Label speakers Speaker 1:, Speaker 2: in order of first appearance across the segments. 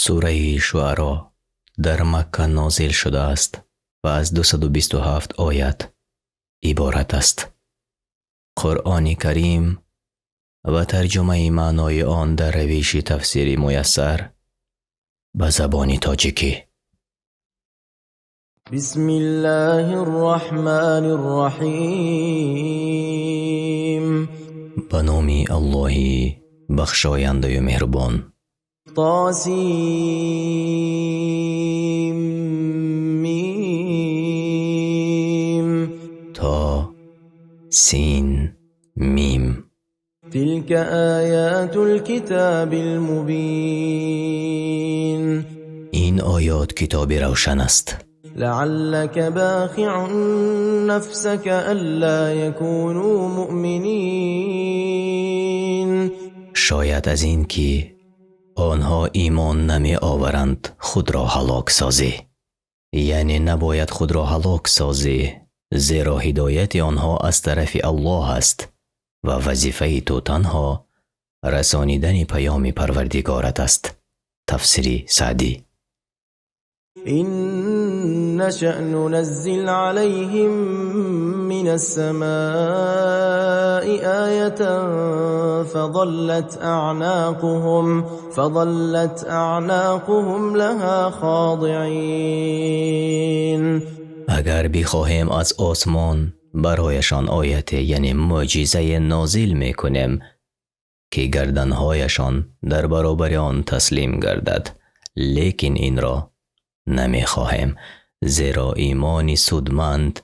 Speaker 1: Сураи Шуаро дар Макка нозил шудааст ва аз 227 оят иборат аст. Қуръони Карим ва тарҷумаи маънои он дар равиши тафсири Муяссар ба забони тоҷикӣ.
Speaker 2: Бисмиллоҳир-раҳмонир-раҳим.
Speaker 1: Ба номи Аллоҳи бахшояндаю меҳрубон.
Speaker 2: Тосим Мим.
Speaker 1: То Син Мим.
Speaker 2: Тилка оятул китобил мубин.
Speaker 1: Ин оёт китоби равшан аст.
Speaker 2: Лааллака бохиун нафсака алло якуну муъминин.
Speaker 1: Шояд аз ин ки онҳо имон намеоваранд, худро ҳалок созӣ. Яъне набояд худро ҳалок созӣ, зеро ҳидояти онҳо аз тарафи Аллоҳ аст ва вазифаи ту танҳо расонидани паёми Парвардигорат аст. Тафсири Саъдӣ.
Speaker 2: Ин наша нуназзил алайҳим минас-самои оятан фазаллат аъноқуҳум лаҳо хозиъин.
Speaker 1: Агар бихоҳем, аз осмон барояшон ояте, яъне мӯъҷизае нозил мекунем, ки гарданҳояшон дар баробари он таслим гардад, лекин инро намехоҳем, зеро имони судманд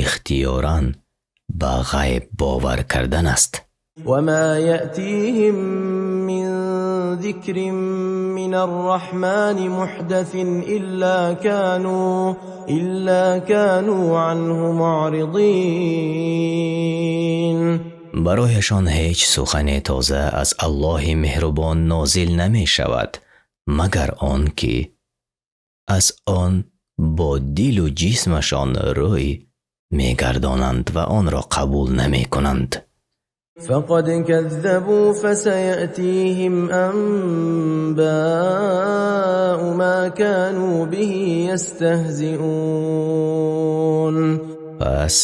Speaker 1: ихтиёран ба ғайб бовар кардан аст.
Speaker 2: Ва мо яътиҳим мин зикрин минар-раҳмони муҳдасин илло кону анҳу муъризин.
Speaker 1: Барояшон ҳеҷ сухане тоза аз Аллоҳи меҳрубон нозил намешавад, магар он ки аз он бо дилу ҷисмашон рӯй мегардонанд ва онро қабул намекунанд.
Speaker 2: Фақад каззабу фасаятиҳим анбоу мо кону биҳи ястаҳзиун.
Speaker 1: Пас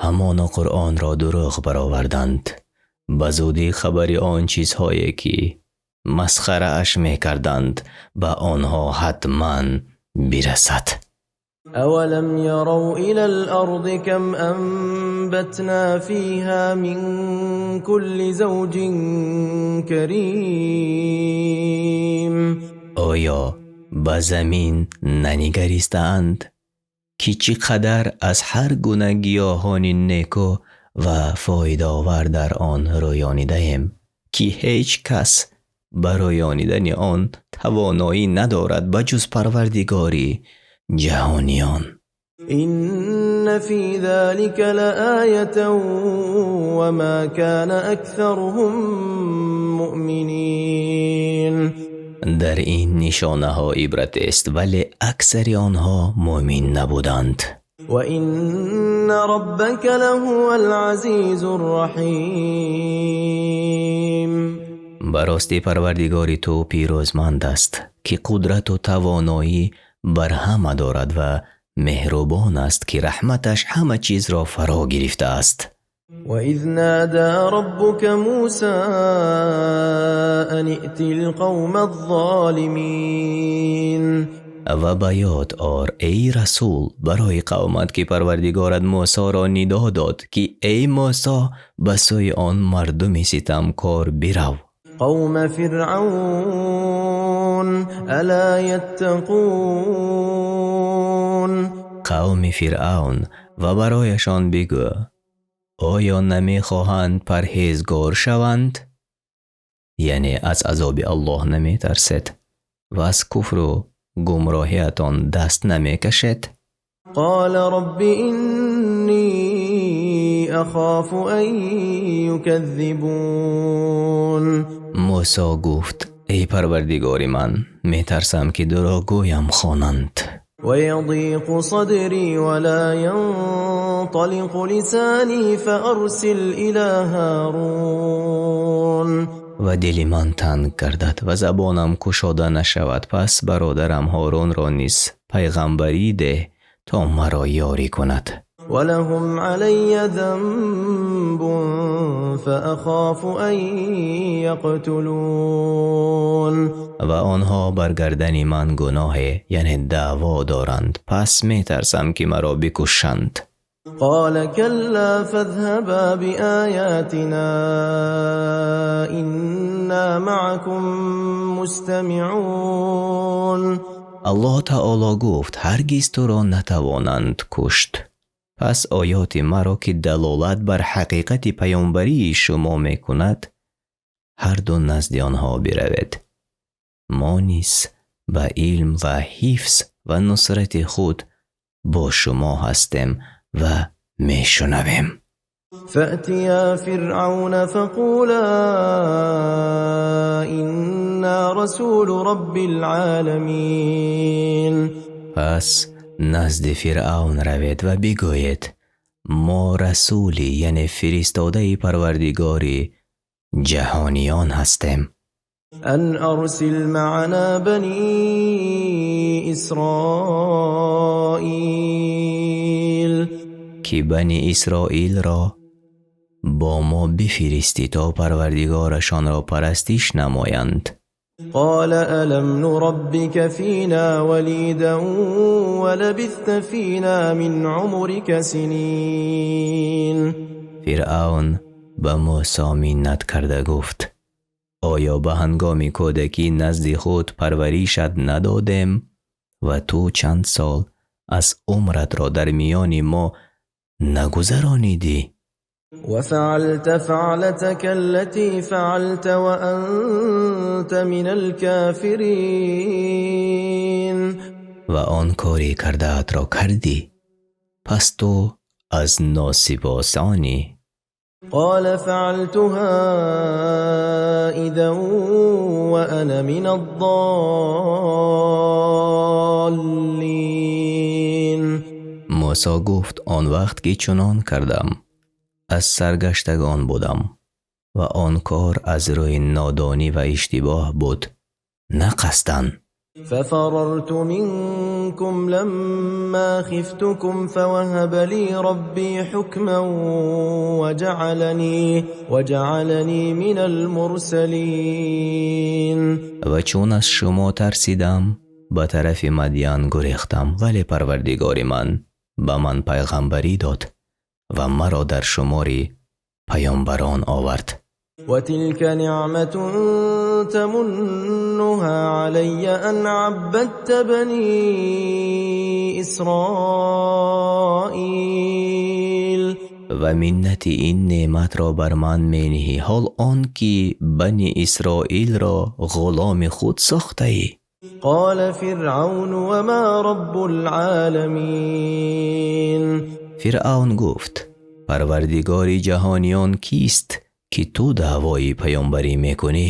Speaker 1: ҳамоно Қуръонро дурӯғ бароварданд. Ба зудӣ хабари он чизҳое ки масхарааш мекарданд, ба онҳо ҳатман бирасад.
Speaker 2: Авалам ярав илал-арзи кам анбатно фиҳо мин кулли завҷин карим.
Speaker 1: Оё ба замин нанигаристаанд, ки чӣ қадар аз ҳар гуна гиёҳони неку ва фоидаовар дар он рӯёнидаем, ки ҳеҷ кас ба рӯёнидани он тавоноӣ надорад ба ҷуз Парвардигори ҷаҳониён.
Speaker 2: Инна фи золика лаоятан ва мо кона аксаруҳум муъминин.
Speaker 1: Дар ин нишонаҳо ибрат аст, вале аксари онҳо мӯъмин набуданд.
Speaker 2: Ва инна роббака лаҳувал азизур раҳим.
Speaker 1: Ба ростӣ Парвардигори ту пирӯзманд аст, ки қудрату тавоноӣ бар ҳама дорад ва меҳрубон аст, ки раҳматаш ҳама чизро фаро гирифтааст.
Speaker 2: Ва из нодо роббука Мусо ан иътил қавмаз-золимин.
Speaker 1: Ва ба ёд ор, эй расул, барои қавмат, ки Парвардигорат Мусоро нидо дод, ки эй Мусо, ба сӯи он мардуми ситамкор бирав.
Speaker 2: Қавма Фиръавн ало яттақун.
Speaker 1: Қавми Фиръавн, ва барояшон бигӯ: оё намехоҳанд парҳезгор шаванд? Яъне аз азоби Аллоҳ наметарсед ва аз куфру гумроҳиятон даст намекашед?
Speaker 2: Қола робби иннӣ ахофу ан юказзибун.
Speaker 1: Мусо гуфт: эй Парвардигори ман, метарсам ки дурӯғгӯям хонанд.
Speaker 2: Ва язиқу садрӣ ва ло янталиқу лисонӣ фаарсил ило Ҳорун.
Speaker 1: Ва дили ман танг гардад ва забонам кушода нашавад, пас бародарам Ҳорунро низ паёмбарӣ деҳ то маро ёрӣ кунад.
Speaker 2: ولهم علي ذنب فأخاف أن يقتلون.
Speaker 1: Ва онҳо бар гардани ман гуноҳе, яъне даъво доранд, пас метарсам ки маро бикушанд.
Speaker 2: قال كلا فاذهبا بآياتنا إنا معكم مستمعون.
Speaker 1: Аллоҳ таъоло гуфт: ҳаргиз туро натавонанд кушт. Пас оёти маро, ки далолат бар ҳақиқати паёмбарии шумо мекунад, ҳар ду назди онҳо биравед. Мо низ ба илм ва ҳифз ва нусрати худ бо шумо ҳастем ва мешунавем.
Speaker 2: فأتيا فرعون فقولا إنا رسول رب العالمين.
Speaker 1: Пас назди Фиръавн равед ва бигӯед: мо расулӣ, яъне фиристодаи Парвардигори ҷаҳониён ҳастем.
Speaker 2: أن أرسل معنا بني إسرائيل.
Speaker 1: Ки Бани Исроилро бо мо бифиристӣ, то Парвардигорашонро парастиш намоянд.
Speaker 2: قال ألم نربك فينا وليدا ولبثت فينا من عمرك سنين.
Speaker 1: Фиръавн ба Мӯсо миннат карда гуфт: оё ба ҳангоми кӯдакӣ назди худ парваришат надодем ва ту чанд сол аз умратро дар миёни мо нагузаронидӣ?
Speaker 2: وفعلت فعلتك التي فعلت وأنت من الكافرين.
Speaker 1: Ва он кори кардаатро кардӣ, пас ту аз носипосонӣ.
Speaker 2: قال فعلتها إذا وأنا من الضالين.
Speaker 1: Мӯсо гуфт: он вақт ки чунон кардам, аз саргаштагон будам ва он кор аз рӯи нодонӣ ва иштибоҳ буд, на қасдан.
Speaker 2: ففررت منكم لما خفتكم فوهب لي ربي حكما وجعلني من المرسلين.
Speaker 1: Ва чун аз шумо тарсидам, ба тарафи Мадян гурехтам, вале Парвардигори ман ба ман пайғамбарӣ дод ва маро дар шумори паёмбарон овард.
Speaker 2: وتلك نعمة تمنها علي أن عبدت بني إسرائيل.
Speaker 1: Ва миннати ин неъматро бар ман мениҳӣ, ҳол он ки Бани Исроилро ғуломи худ сохтаӣ.
Speaker 2: قال فرعون وما رب العالمين.
Speaker 1: Фиръавн гуфт: Парвардигори ҷаҳониён кист, ки ту даъвои паёмбарӣ мекунӣ?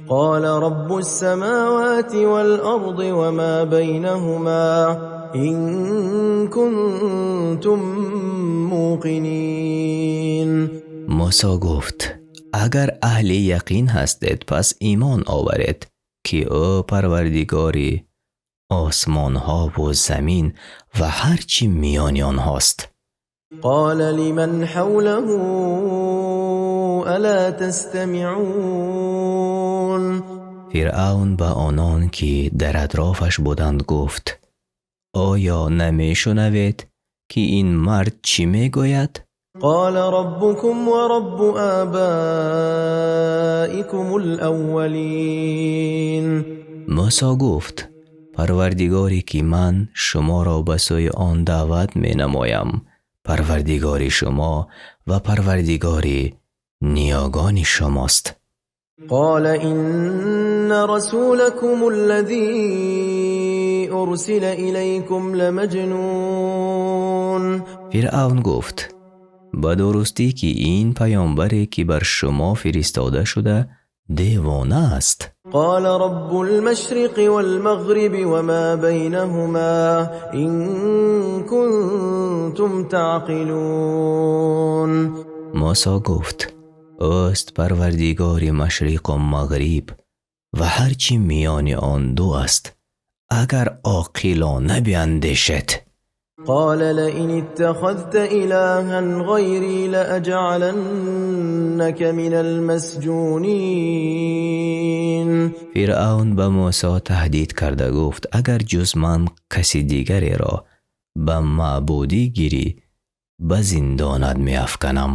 Speaker 2: قال رب السماوات والأرض وما بينهما إن كنتم موقنين.
Speaker 1: Мӯсо гуфт: агар аҳли яқин ҳастед, пас имон оваред, ки ӯ Парвардигори осмонҳову замин ва ҳар чӣ миёни онҳост.
Speaker 2: قال لمن حوله ألا تستمعون.
Speaker 1: Фиръавн ба онон, ки дар атрофаш буданд, гуфт: оё намешунавед, ки ин мард чӣ мегӯяд?
Speaker 2: قال ربكم ورب آبائكم الأولين.
Speaker 1: Мӯсо гуфт: Парвардигоре, ки ман шуморо ба сӯи он даъват менамоям, Парвардигори шумо ва Парвардигори ниёгони шумост.
Speaker 2: قال إن رسولكم الذي أرسل إليكم لمجنون.
Speaker 1: Фиръавн гуфт: ба дурустӣ, ки ин паёмбаре, ки бар шумо фиристода шуда, девона аст.
Speaker 2: قال رب المشرق والمغرب وما بينهما إن كنتم تعقلون.
Speaker 1: Мӯсо гуфт: Ӯст Парвардигори машриқ ва мағриб ва ҳар чи миёни он ду аст, агар оқилона биандешед.
Speaker 2: قال لئن اتخذت إلها غيري لأجعلنك من المسجونين.
Speaker 1: Фиръавн ба Мусо таҳдид карда гуфт: агар ҷуз ман каси дигареро ба маъбудӣ гирӣ, ба зиндонат меафканам.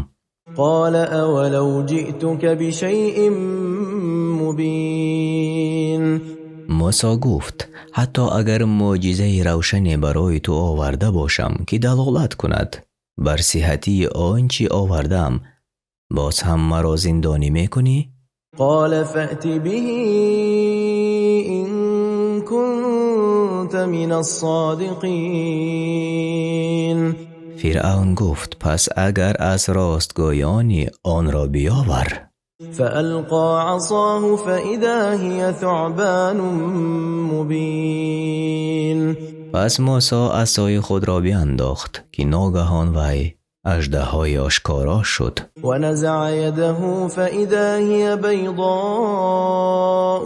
Speaker 2: قال أولو جئتك بشيء مبين.
Speaker 1: Мусо гуфт: ҳатто агар мӯъҷизаи равшане барои ту оварда бошам, ки далолат кунад бар сиҳатии он чи овардам, боз ҳам маро зиндонӣ мекунӣ?
Speaker 2: قال فأت به إن كنت من الصادقين.
Speaker 1: Фиръавн гуфт: пас агар аз ростгӯёнӣ, онро биёвар.
Speaker 2: فألقى عصاه فإذا هي ثعبان مبين.
Speaker 1: Пас Мусо асои худро биандохт, ки ногаҳон вай аждаҳои ошкоро шуд.
Speaker 2: ونزع يده فإذا هي بيضاء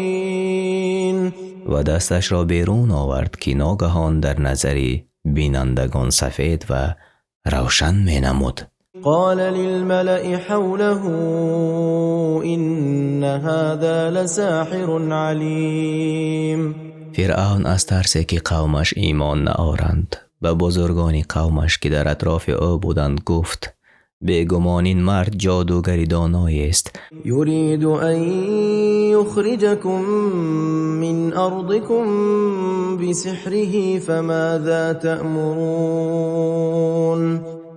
Speaker 2: للناظرين.
Speaker 1: Ва дасташро берун овард, ки ногаҳон дар назари бинандагон сафед ва равшан менамуд.
Speaker 2: قال للملأ حوله إن هذا لساحر عليم.
Speaker 1: Фиръавн аз тарсе, ки қавмаш имон наоранд, ба бузургони қавмаш, ки дар атрофи ӯ буданд, гуфт: бегумон ин мард ҷодугари доноест.
Speaker 2: يريد أن يخرجكم من أرضكم بسحره فماذا تأمرون.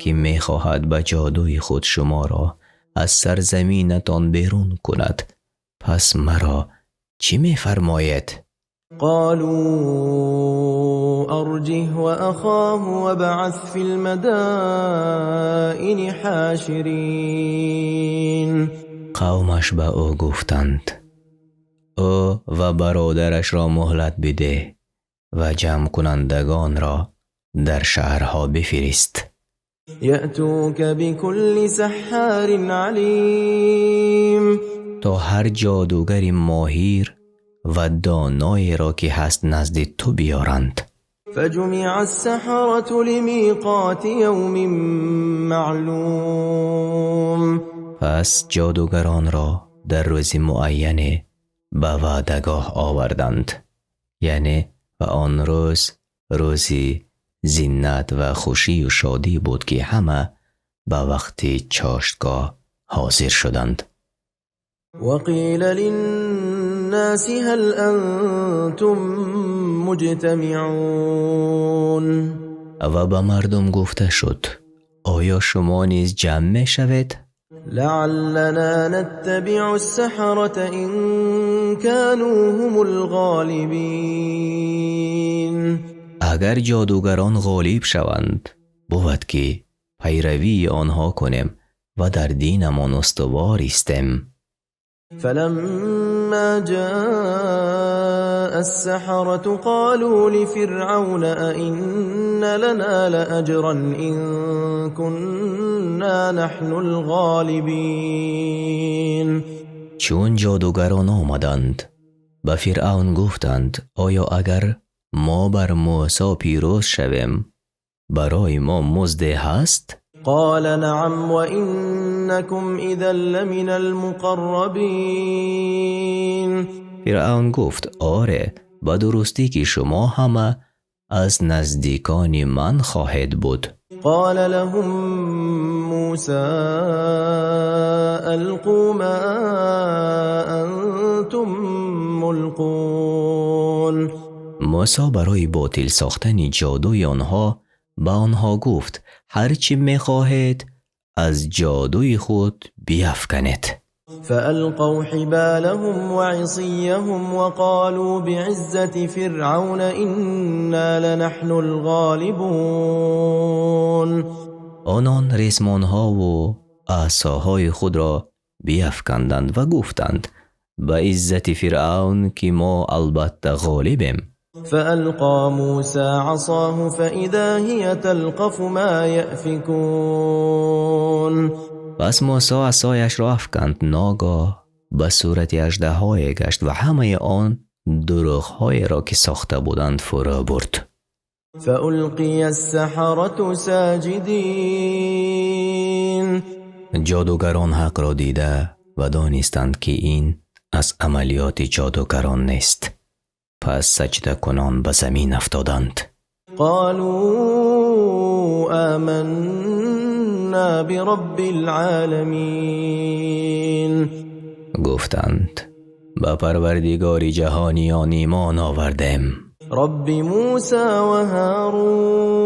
Speaker 1: Ки мехоҳад ба ҷодуи худ шуморо аз сарзаминатон берун кунад, пас маро чӣ мефармоед?
Speaker 2: قالوا أرجه وأخاه وابعث في المدائن حاشرين.
Speaker 1: Қавмаш ба ӯ гуфтанд: ӯ ва бародарашро муҳлат бидеҳ ва ҷамъкунандагонро дар шаҳрҳо бифирист.
Speaker 2: يأتوك بكل سحار عليم.
Speaker 1: То ҳар ҷодугари моҳир ва доноеро, ки ҳаст, назди ту биёранд.
Speaker 2: فجمع السحرة لميقات يوم معلوم.
Speaker 1: Пас ҷодугаронро дар рӯзи муайяне ба ваъдагоҳ оварданд, яъне ва он рӯз рӯзи зинат ва хушию шодӣ буд, ки ҳама ба вақти чоштгоҳ ҳозир шуданд.
Speaker 2: وقيل للناس هل أنتم مجتمعون.
Speaker 1: Ва ба мардум гуфта шуд: оё шумо низ ҷамъ мешавед?
Speaker 2: لعلنا نتبع السحرة إن كانوا هم الغالبين.
Speaker 1: Агар ҷодугарон ғолиб шаванд, бувад, ки пайравии онҳо кунем ва дар динамон устувор истем.
Speaker 2: فلما جاء السحرة قالوا لفرعون أئن لنا لأجرا إن كنا نحن الغالبين.
Speaker 1: Чун ҷодугарон омаданд, ба Фиръавн гуфтанд: оё агар мо бар Мусо пирӯз шавем, барои мо музде ҳаст?
Speaker 2: قال نعم وإنكم إذا لمن المقربين.
Speaker 1: Фиръавн гуфт: оре, ба дурустӣ, ки шумо ҳама аз наздикони ман хоҳед буд.
Speaker 2: قال لهم موسى ألقوا ما أنتم ملقون.
Speaker 1: Мусо барои ботил сохтани ҷодуи онҳо ба онҳо гуфт: ҳар чӣ мехоҳед, аз ҷодуи худ биафканед.
Speaker 2: فألقوا حبالهم وعصيهم وقالوا بعزة فرعون إنا لنحن الغالبون.
Speaker 1: Онон ресмонҳову асоҳои худро биафканданд ва гуфтанд: ба иззати Фиръавн, ки мо албатта ғолибем.
Speaker 2: فألقى موسى عصاه فإذا هي تلقف ما يأفكون.
Speaker 1: Пас Мусо асояшро афканд, ногоҳ ба сурати аждаҳое гашт ва ҳамаи он дурӯғҳоеро, ки сохта буданд, фурӯ бурд.
Speaker 2: فألقي السحرة ساجدين.
Speaker 1: Ҷодугарон ҳақро дида ва донистанд, ки ин аз амалиёти ҷодугарон нест. Пас саҷдакунон ба замин афтоданд.
Speaker 2: قالوا آمنا برب العالمين.
Speaker 1: Гуфтанд: ба Парвардигори ҷаҳониён имон овардем.
Speaker 2: رب موسى وهارون.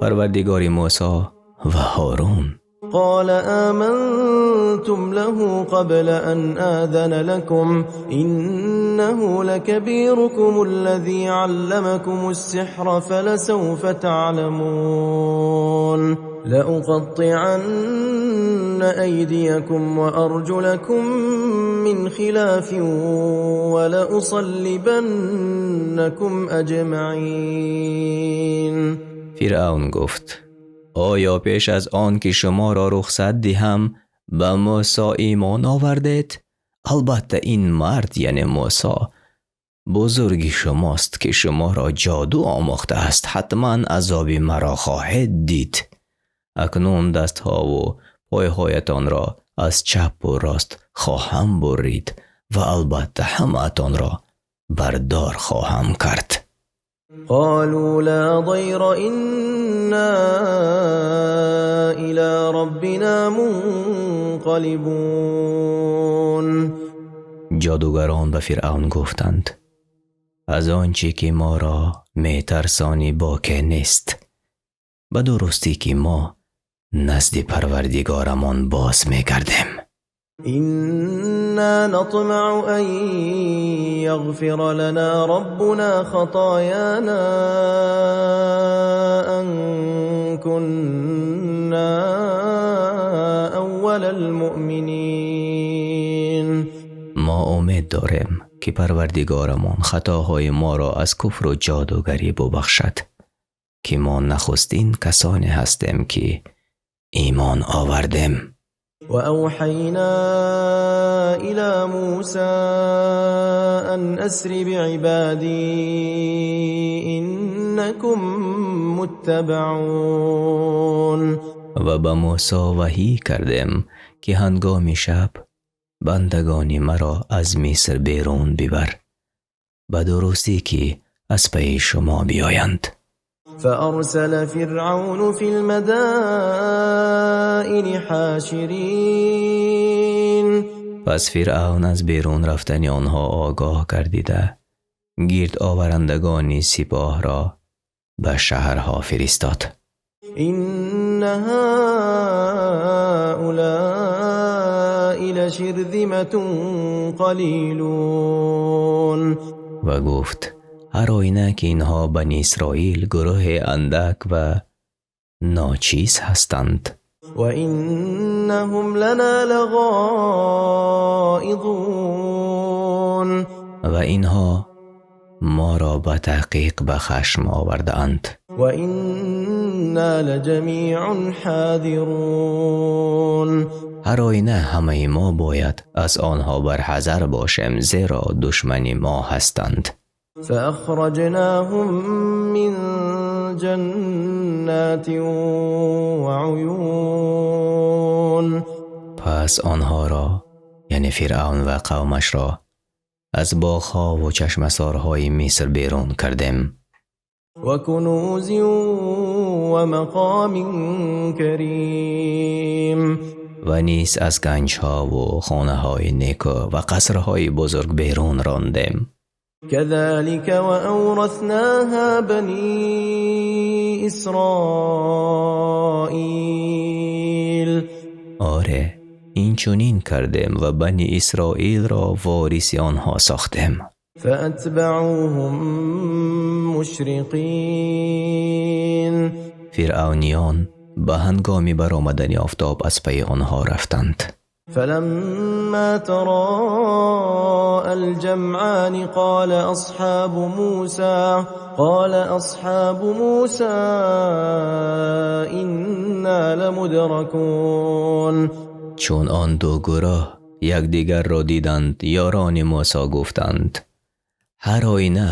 Speaker 1: Парвардигори Мусо ва Ҳорун.
Speaker 2: قال آمنتم له قبل أن آذن لكم إنه لكبيركم الذي علمكم السحر فلسوف تعلمون لأقطعن أيديكم وأرجلكم من خلاف ولأصلبنكم أجمعين.
Speaker 1: Фиръавн гуфт: оё пеш аз он ки шуморо рухсат диҳам, ба Мусо имон овардед? Албатта, ин мард, яъне Мусо, бузурги шумост, ки шуморо ҷоду омӯхтааст. Ҳатман азоби маро хоҳед дид. Акнун дастҳову пойҳоятонро аз чапу рост хоҳам бурид ва албатта ҳамаатонро бардор хоҳам кард.
Speaker 2: قالوا لا ضير إنا إلى ربنا منقلبون.
Speaker 1: Ҷодугарон ба Фиръавн гуфтанд: аз он чӣ ки моро метарсонӣ боке нест. Ба дурустӣ ки мо назди Парвардигорамон боз мегардем.
Speaker 2: إنا نطمع أن يغفر لنا ربنا خطايانا أن كنا أول المؤمنين.
Speaker 1: Мо умед дорем, ки Парвардигорамон хатоҳои моро аз куфру ҷодугарӣ бубахшад, ки мо нахустин касоне ҳастем, ки имон овардем.
Speaker 2: وأوحينا إلى موسى أن أسر بعبادي إنكم متبعون.
Speaker 1: Ва ба Мусо ваҳӣ кардем, ки ҳангоми шаб бандагони маро аз Миср берун бибар. Ба дурустӣ ки аз пайи шумо биёянд.
Speaker 2: فأرسل فرعون في المدائن حاشرين.
Speaker 1: Пас Фиръавн аз берун рафтани онҳо огоҳ гардида, гирд оварандагони сипоҳро ба шаҳрҳо фиристод.
Speaker 2: إن هؤلاء لشرذمة قليلون.
Speaker 1: Ва гуфт: ҳар оина ки инҳо Бани Исроил гурӯҳи андак ва ночиз ҳастанд.
Speaker 2: وإنهم لنا لغائظون.
Speaker 1: Ва инҳо моро ба таҳқиқ ба хашм овардаанд.
Speaker 2: وإنا لجميع حاذرون.
Speaker 1: Ҳар оина ҳамаи мо бояд аз онҳо барҳазар бошем, зеро душмани мо ҳастанд.
Speaker 2: فأخرجناهم من جنات وعيون.
Speaker 1: Пас онҳоро, яъне Фиръавн ва қавмашро, аз боғҳову чашмасорҳои Миср берун кардем.
Speaker 2: وكنوز ومقام كريم.
Speaker 1: Ва низ аз ганҷҳову хонаҳои некӯ ва қасрҳои бузург берун рондем.
Speaker 2: كذلك وأورثناها بني إسرائيل.
Speaker 1: Оре, инчунин кардем ва Бани Исроилро вориси онҳо сохтем.
Speaker 2: فأتبعوهم مشرقين.
Speaker 1: Фиръавниён ба ҳангоми баромадани офтоб аз пайи онҳо рафтанд.
Speaker 2: فلما تراءى الجمعان قال أصحاب موسى إنا لمدركون.
Speaker 1: Чун он ду гурӯҳ якдигарро диданд, ёрони Мӯсо гуфтанд: ҳар оина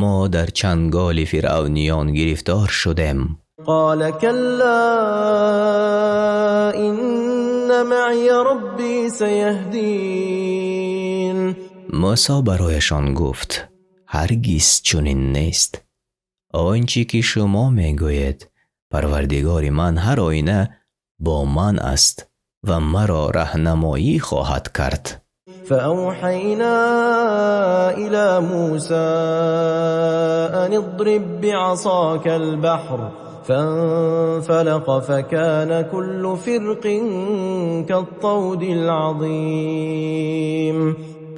Speaker 1: мо дар чанголи фиръавниён гирифтор шудем.
Speaker 2: قال كلا إن معي ربي سيهدين.
Speaker 1: Мӯсо барояшон гуфт: ҳаргиз чунин нест он чи ки шумо мегӯед, Парвардигори ман ҳар оина бо ман аст ва маро раҳнамоӣ хоҳад кард.
Speaker 2: فأوحينا إلى موسى أن اضرب بعصاك البحر فانفلق فكان كل فرق كالطود العظيم.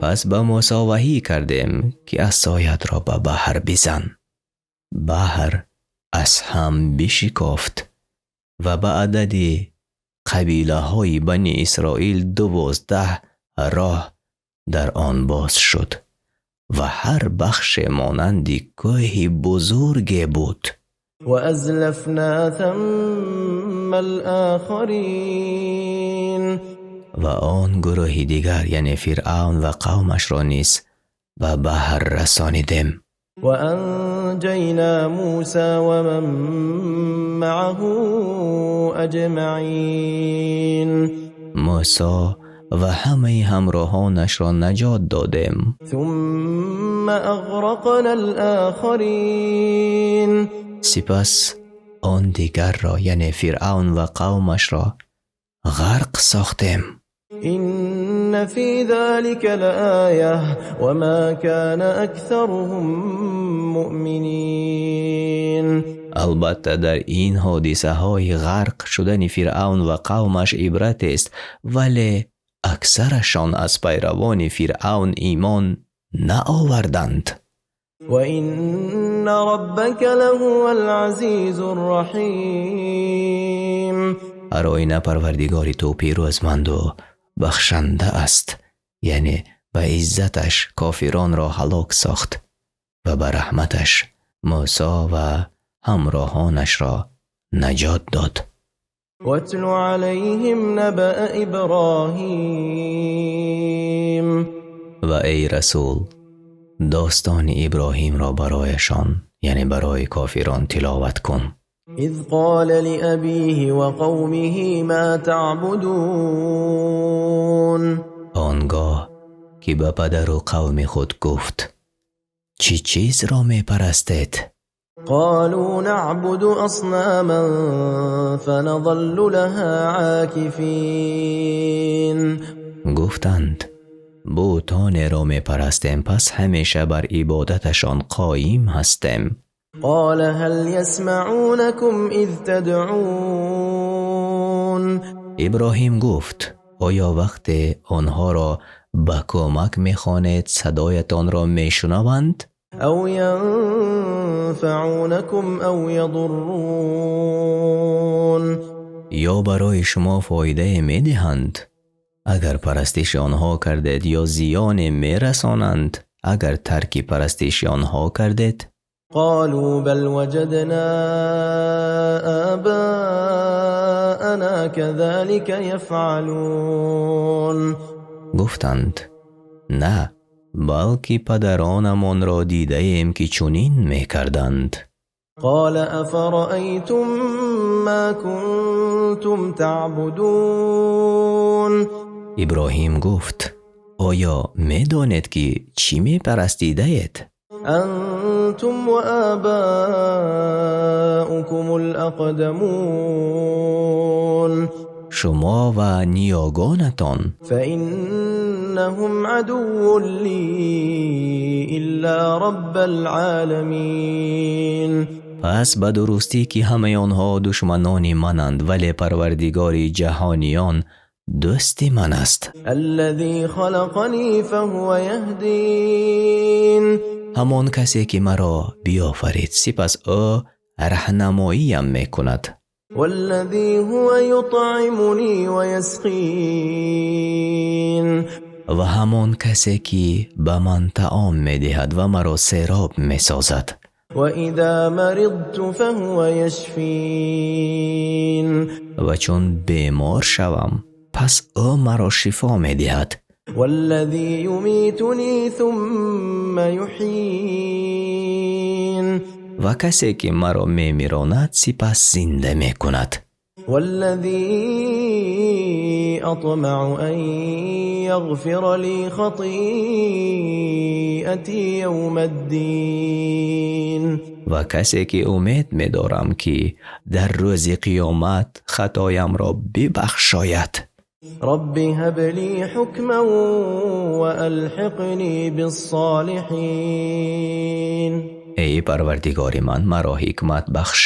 Speaker 1: Пас ба Мӯсо ваҳй кардем, ки асоятро ба баҳр бизан. Баҳр аз ҳам бишикофт ва ба адади қабилаҳои Бани Исроил 12 роҳ дар он боз шуд ва ҳар бахше монанди кӯҳи бузурге буд.
Speaker 2: وأزلفنا ثم الآخرين.
Speaker 1: Ва он гурӯҳи дигар, яъне Фиръавн ва қавмашро низ ба баҳр расонидем.
Speaker 2: وأنجينا موسى ومن معه أجمعين.
Speaker 1: Мӯсо ва ҳамаи ҳамроҳонашро наҷот додем.
Speaker 2: ثم أغرقنا الآخرين.
Speaker 1: Сипас он дигарро, яъне Фиръавн ва қавмашро ғарқ сохтем.
Speaker 2: إن في ذلك لآية وما كان أكثرهم مؤمنين.
Speaker 1: Албатта, дар ин ҳодисаҳои ғарқ шудани Фиръавн ва қавмаш ибратест, вале аксарашон аз пайравони Фиръавн имон наоварданд.
Speaker 2: وإن ربك لهو العزيز الرحيم.
Speaker 1: Ҳар оина Парвардигори ту пирӯзманду бахшанда аст, яъне ба иззаташ кофиронро ҳалок сохт ва ба раҳматаш Мӯсо ва ҳамроҳонашро наҷот дод.
Speaker 2: واتل عليهم نبأ إبراهيم.
Speaker 1: Ва эй расул, достони Иброҳимро барояшон, яъне барои кофирон, тиловат кун.
Speaker 2: إذ قال لأبيه وقومه ما تعبدون.
Speaker 1: Он гоҳ ки ба падару қавми худ гуфт: чӣ чизро мепарастед?
Speaker 2: قالوا نعبد أصناما فنظل لها عاكفين.
Speaker 1: Гуфтанд: бутонеро мепарастем, пас ҳамеша бар ибодаташон қоим ҳастем.
Speaker 2: قال هل يسمعونكم إذ تدعون.
Speaker 1: Иброҳим гуфт: оё вақте онҳоро ба кӯмак мехонед, садоятонро мешунаванд?
Speaker 2: أو ينفعونكم أو يضرون.
Speaker 1: Ё барои шумо фоидае медиҳанд, агар парастиши онҳо кардед, ё зиёне мерасонанд, агар тарки парастиши онҳо кардед?
Speaker 2: قالوا بل وجدنا آباءنا كذلك يفعلون.
Speaker 1: Гуфтанд: на, балки падаронамонро дидаем, ки чунин мекарданд.
Speaker 2: قال أفرأيتم ما كنتم تعبدون.
Speaker 1: Иброҳим гуфт: оё медонед, ки чӣ мепарастидаед?
Speaker 2: أنتم وآباؤكم الأقدمون.
Speaker 1: Шумо ва ниёгонатон.
Speaker 2: فإنهم عدو لي إلا رب العالمين.
Speaker 1: Пас ба дурустӣ, ки ҳамаи онҳо душманони мананд, вале Парвардигори ҷаҳониён дӯсти ман аст.
Speaker 2: الذي خلقني فهو يهدين.
Speaker 1: Ҳамон касе, ки маро биёфарид, сипас ӯ раҳнамоиям мекунад.
Speaker 2: والذي هو يطعمني ويسقين.
Speaker 1: Ва ҳамон касе ки ба ман таом медиҳад ва маро сероб месозад.
Speaker 2: وإذا مرضت فهو يشفين.
Speaker 1: Ва чун бемор шавам, пас ӯ маро шифо медиҳад.
Speaker 2: والذي يميتني ثم يحيين.
Speaker 1: Ва касе ки маро мемиронад, сипас зинда мекунад.
Speaker 2: والذي أطمع أن يغفر لي خطيئتي يوم الدين.
Speaker 1: Ва касе ки умед медорам, ки дар рӯзи қиёмат хатоямро бибахшояд.
Speaker 2: رب هب لي حكما وألحقني بالصالحين.
Speaker 1: Эй Парвардигори ман, маро ҳикмат бахш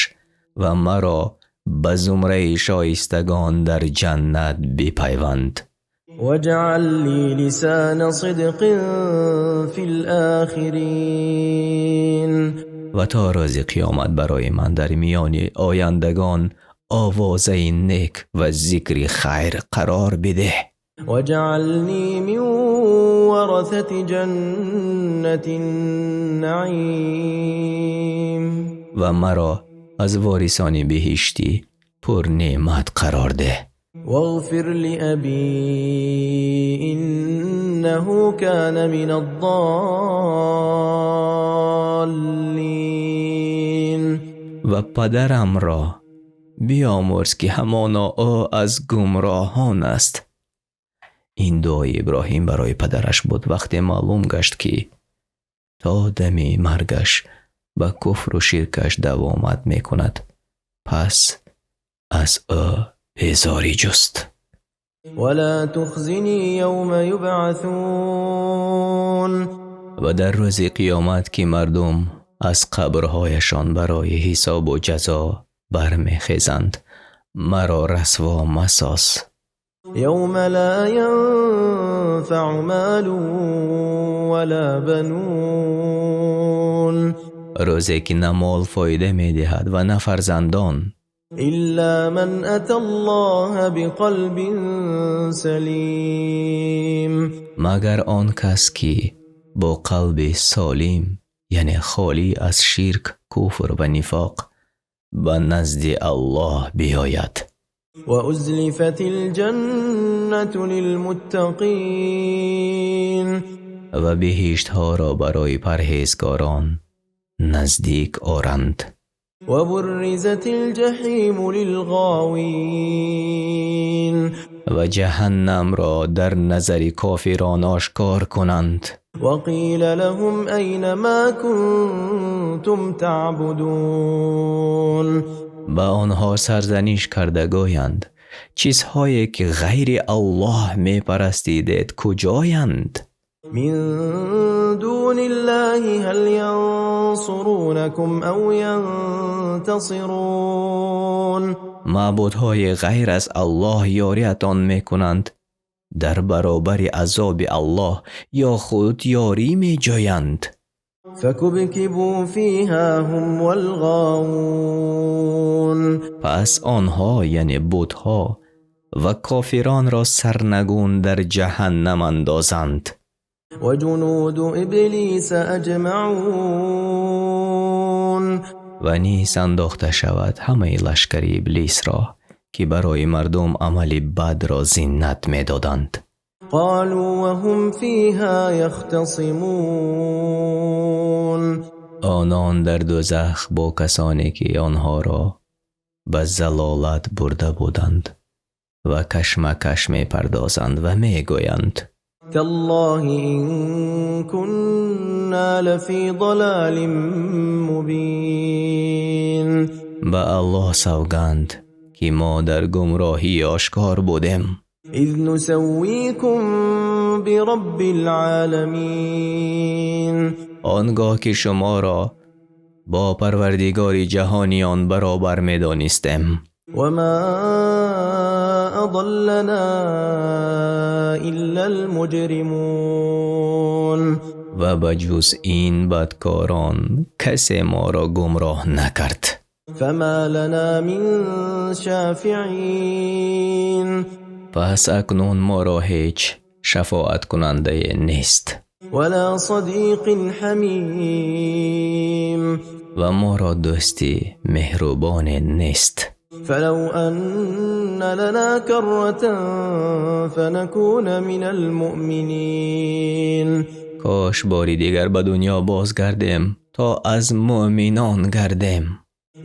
Speaker 1: ва маро ба зумраи шоистагон дар ҷаннат бипайванд.
Speaker 2: واجعل لي لسان صدق في الآخرين.
Speaker 1: Ва то рӯзи қиёмат барои ман дар миёни ояндагон овозаи нек ва зикри хайр қарор бидеҳ.
Speaker 2: واجعلني من ورثة جنة النعيم.
Speaker 1: Ва маро аз ворисони биҳишти пурнеъмат қарор деҳ.
Speaker 2: واغفر لأبي إنه كان من الضالين.
Speaker 1: Ва падарамро биомӯрз, ки ҳамоно ӯ аз гумроҳон аст. Ин дуои Иброҳим барои падараш буд, вақте маълум гашт, ки то дами маргаш ба куфру ширкаш давомат мекунад, пас аз ӯ безорӣ ҷуст.
Speaker 2: ولا تخزني يوم يبعثون.
Speaker 1: Ва дар рӯзи қиёмат, ки мардум аз қабрҳояшон барои ҳисобу ҷазо бармехезанд, маро расво масоз.
Speaker 2: يوم لا ينفع مال ولا بنون.
Speaker 1: Рӯзе ки на мол фоида медиҳад ва на фарзандон,
Speaker 2: إلا من أتى الله بقلب سليم.
Speaker 1: Магар он кас ки бо қалби солим, яъне холӣ аз ширк, куфр ва нифоқ, ба назди Аллоҳ биёяд.
Speaker 2: وأزلفت الجنة للمتقين.
Speaker 1: Ва биҳиштҳоро барои парҳезгорон наздик оранд.
Speaker 2: وبرزت الجحيم للغاوين.
Speaker 1: Ва ҷаҳаннамро дар назари кофирон ошкор кунанд.
Speaker 2: وقيل لهم أين ما كنتم تعبدون.
Speaker 1: Ба онҳо сарзаниш карда гӯянд: чизҳое ки ғайри Аллоҳ мепарастидед, куҷоянд?
Speaker 2: من دون الله هل ينصرونكم أو ينتصرون.
Speaker 1: Маъбудҳои ғайр аз Аллоҳ ёриатон мекунанд дар баробари азоби Аллоҳ ё худ ёрӣ меҷӯянд?
Speaker 2: فكبكبوا فيها هم والغاوون.
Speaker 1: Пас онҳо, яъне бутҳо ва кофиронро, сарнагун дар ҷаҳаннам андозанд.
Speaker 2: وجنود إبليس أجمعون.
Speaker 1: Ва низ андохта шавад ҳамаи лашкари Иблисро, ки барои мардум амали бадро зинат медоданд.
Speaker 2: قالوا وهم فيها يختصمون.
Speaker 1: Онон дар дӯзах бо касоне ки онҳоро ба залолат бурда буданд ва кашмакаш мепардозанд ва мегӯянд:
Speaker 2: تالله إن كنا لفي ضلال مبين.
Speaker 1: Ба Аллоҳ савганд, ки мо дар гумроҳии ошкор будем.
Speaker 2: إذ نسويكم برب العالمين.
Speaker 1: Он гоҳ ки шуморо бо Парвардигори ҷаҳониён баробар медонистем.
Speaker 2: وما أضلنا إلا المجرمون.
Speaker 1: Ва ба ҷуз ин бадкорон касе моро гумроҳ накард.
Speaker 2: فما لنا من شافعين.
Speaker 1: Пас акнун моро ҳеҷ шафоаткунандае нест.
Speaker 2: ولا صديق حميم.
Speaker 1: Ва моро дӯсти меҳрубоне нест.
Speaker 2: فلو أن لنا كرة فنكون من المؤمنين.
Speaker 1: Кош бори дигар ба дунё бозгардем, то аз муъминон гардем.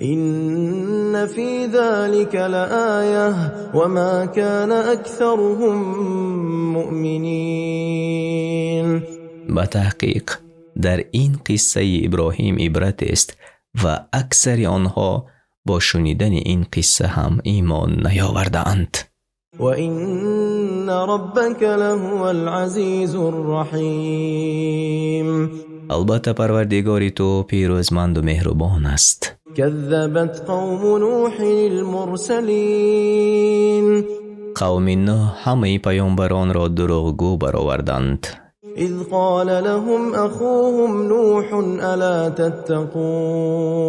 Speaker 2: إن في ذلك لآية وما كان أكثرهم مؤمنين.
Speaker 1: Ба таҳқиқ дар ин қиссаи Иброҳим ибрат аст ва аксари онҳо бо шунидани ин қисса ҳам имон наёвардаанд.
Speaker 2: وإن ربك لهو العزيز الرحيم.
Speaker 1: Албатта Парвардигори ту пирӯзманду меҳрубон аст.
Speaker 2: كذبت قوم نوح المرسلين.
Speaker 1: Қавми Нӯҳ ҳамаи паёмбаронро дурӯғгӯ бароварданд.
Speaker 2: إذ قال لهم أخوهم نوح ألا تتقون.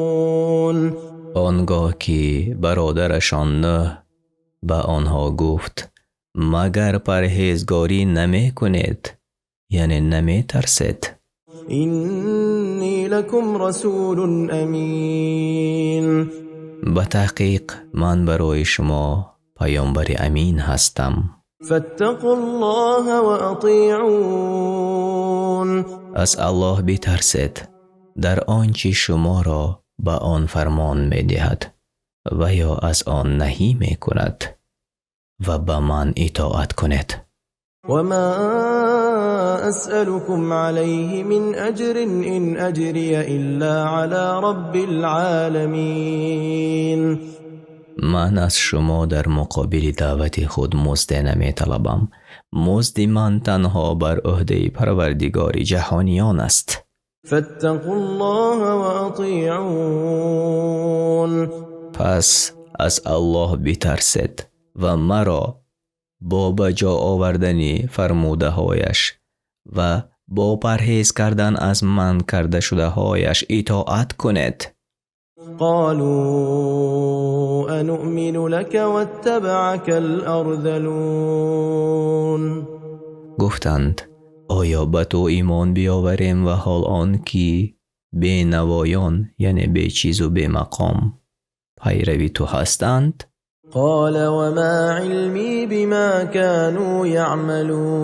Speaker 1: Он гоҳ ки бародарашон Нӯҳ ба онҳо гуфт: магар парҳезгорӣ намекунед, яъне наметарсед?
Speaker 2: إني لكم رسول أمين.
Speaker 1: Ба таҳқиқ ман барои шумо паёмбари амин ҳастам.
Speaker 2: فاتقوا الله وأطيعون.
Speaker 1: Аз Аллоҳ битарсед дар он чи шуморо ба он фармон медиҳад ва ё аз он наҳӣ мекунад ва ба ман итоат кунед.
Speaker 2: وما أسألكم عليه من أجر إن أجري إلا على رب العالمين.
Speaker 1: Ман аз шумо дар муқобили даъвати худ музде наметалабам. Музди ман танҳо бар ӯҳдаи Парвардигори ҷаҳониён аст.
Speaker 2: فاتقوا الله وأطيعون.
Speaker 1: Пас аз Аллоҳ битарсед ва маро бо ба ҷо овардани фармудаҳояш ва бо парҳез кардан аз манъ карда шудаҳояш итоат кунед.
Speaker 2: قالوا أنؤمن لك واتبعك الأرذلون.
Speaker 1: Гуфтанд: оё ба ту имон биёварем ва ҳол он ки бенавоён, яъне бечизу бемақом, пайрави ту ҳастанд?
Speaker 2: قال وما علمي بما كانوا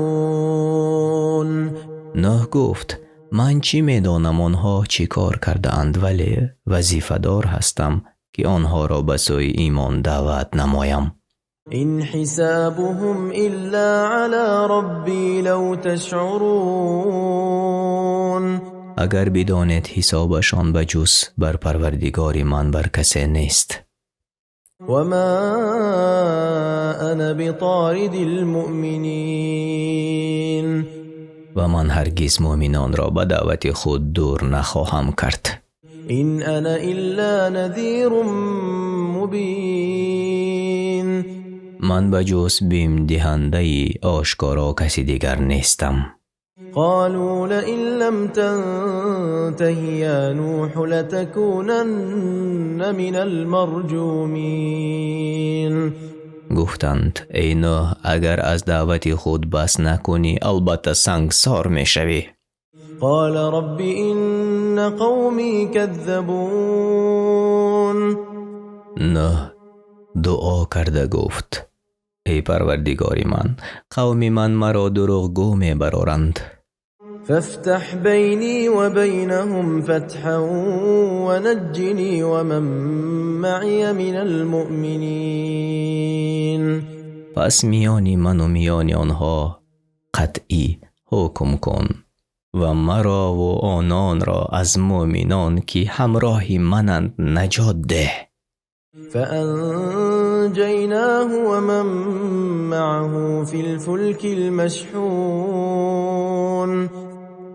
Speaker 2: يعملون.
Speaker 1: Нӯҳ гуфт: ман чӣ медонам онҳо чӣ кор кардаанд, вале вазифадор ҳастам ки онҳоро ба сӯи имон даъват намоям.
Speaker 2: إن حسابهم إلا على ربي لو تشعرون.
Speaker 1: Агар бидонед, ҳисобашон ба ҷуз бар Парвардигори ман бар касе нест.
Speaker 2: وما أنا بطارد المؤمنين.
Speaker 1: Ва ман ҳаргиз муъминонро ба даъвати худ дур нахоҳам кард.
Speaker 2: إن أنا إلا نذير مبين.
Speaker 1: Ман ба ҷуз бимдиҳандаи ошкоро каси дигар нестам.
Speaker 2: قالوا لئن لم تنته يا نوح لتكونن من المرجومين.
Speaker 1: Гуфтанд: эй Нӯҳ, агар аз даъвати худ бас накунӣ, албатта сангсор мешавӣ.
Speaker 2: قال رب إن قومي كذبون.
Speaker 1: Нӯҳ дуо карда гуфт: эй Парвардигори ман, қавми ман маро дурӯғгӯ мебароранд.
Speaker 2: فافتح بيني وبينهم فتحا ونجني ومن معي من المؤمنين.
Speaker 1: Пас миёни ману миёни онҳо қатъӣ ҳукм кун ва маро ву ононро аз муъминон, ки ҳамроҳи мананд, наҷот деҳ.
Speaker 2: فأنجيناه ومن معه في الفلك المشحون.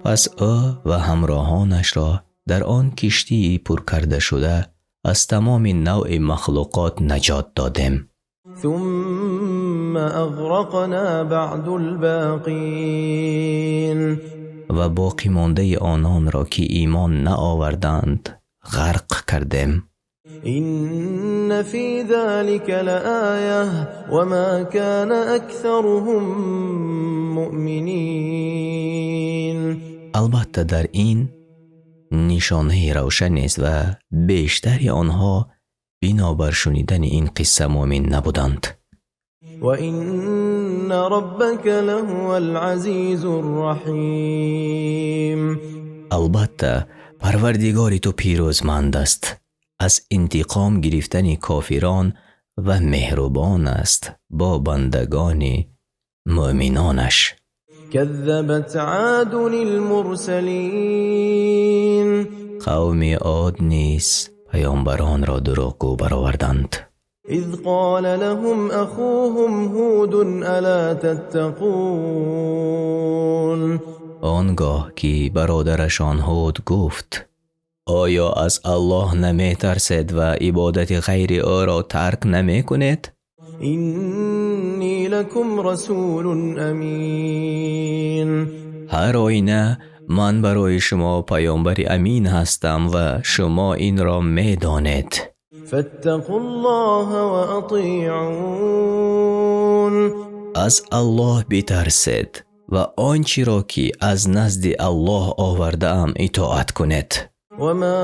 Speaker 1: Пас ӯ ва ҳамроҳонашро дар он киштии пур карда шуда аз тамоми навъи махлуқот наҷот додем.
Speaker 2: ثم أغرقنا بعد الباقين.
Speaker 1: Ва боқӣ мондаи ононро, ки имон наоварданд, ғарқ кардем.
Speaker 2: إن في ذلك لآية وما كان أكثرهم مؤمنين.
Speaker 1: Албатта, дар ин нишонаи равшан аст ва бештари онҳо бинобар шунидани ин қисса мӯъмин набуданд.
Speaker 2: وإن ربك لهو العزيز الرحيم.
Speaker 1: Албатта, Парвардигори ту пирӯзманд аст аз интиқом гирифтани кофирон ва меҳрубон аст бо бандагони мӯъминонаш.
Speaker 2: كذبت عاد المرسلين.
Speaker 1: Қавми Од низ паёмбаронро дурӯғгӯ бароварданд.
Speaker 2: إذ قال لهم أخوهم هود ألا تتقون.
Speaker 1: Он гоҳ ки бародарашон Ҳуд гуфт: оё аз Аллоҳ наметарсед ва ибодати ғайри ӯро тарк намекунед?
Speaker 2: إني لكم رسول أمين.
Speaker 1: Ҳар оина ман барои шумо паёмбари амин ҳастам ва шумо инро медонед.
Speaker 2: فاتقوا الله وأطيعون.
Speaker 1: Аз Аллоҳ битарсед ва он чиро ки аз назди Аллоҳ овардаам итоат кунед.
Speaker 2: وما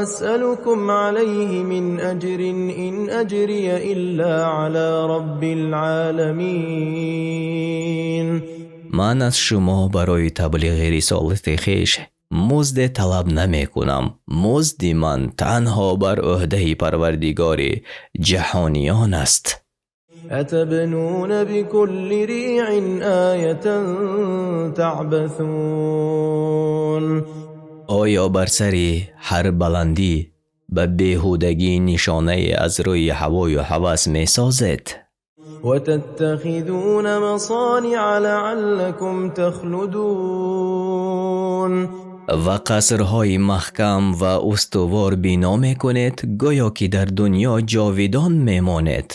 Speaker 2: أسألكم عليه من أجر إن أجري إلا على رب العالمين.
Speaker 1: Ман аз шумо барои таблиғи рисолати хеш музде талаб намекунам. Музди ман танҳо бар ӯҳдаи Парвардигори ҷаҳониён аст.
Speaker 2: أتبنون بكل ريع آية تعبثون.
Speaker 1: Оё бар сари ҳар баландӣ ба беҳудагӣ нишонае аз рӯи ҳавою ҳавас месозед?
Speaker 2: وتتخذون مصانع لعلكم تخلدون.
Speaker 1: Ва қасрҳои маҳкам ва устувор бино мекунед, гӯё ки дар дунё ҷовидон мемонед.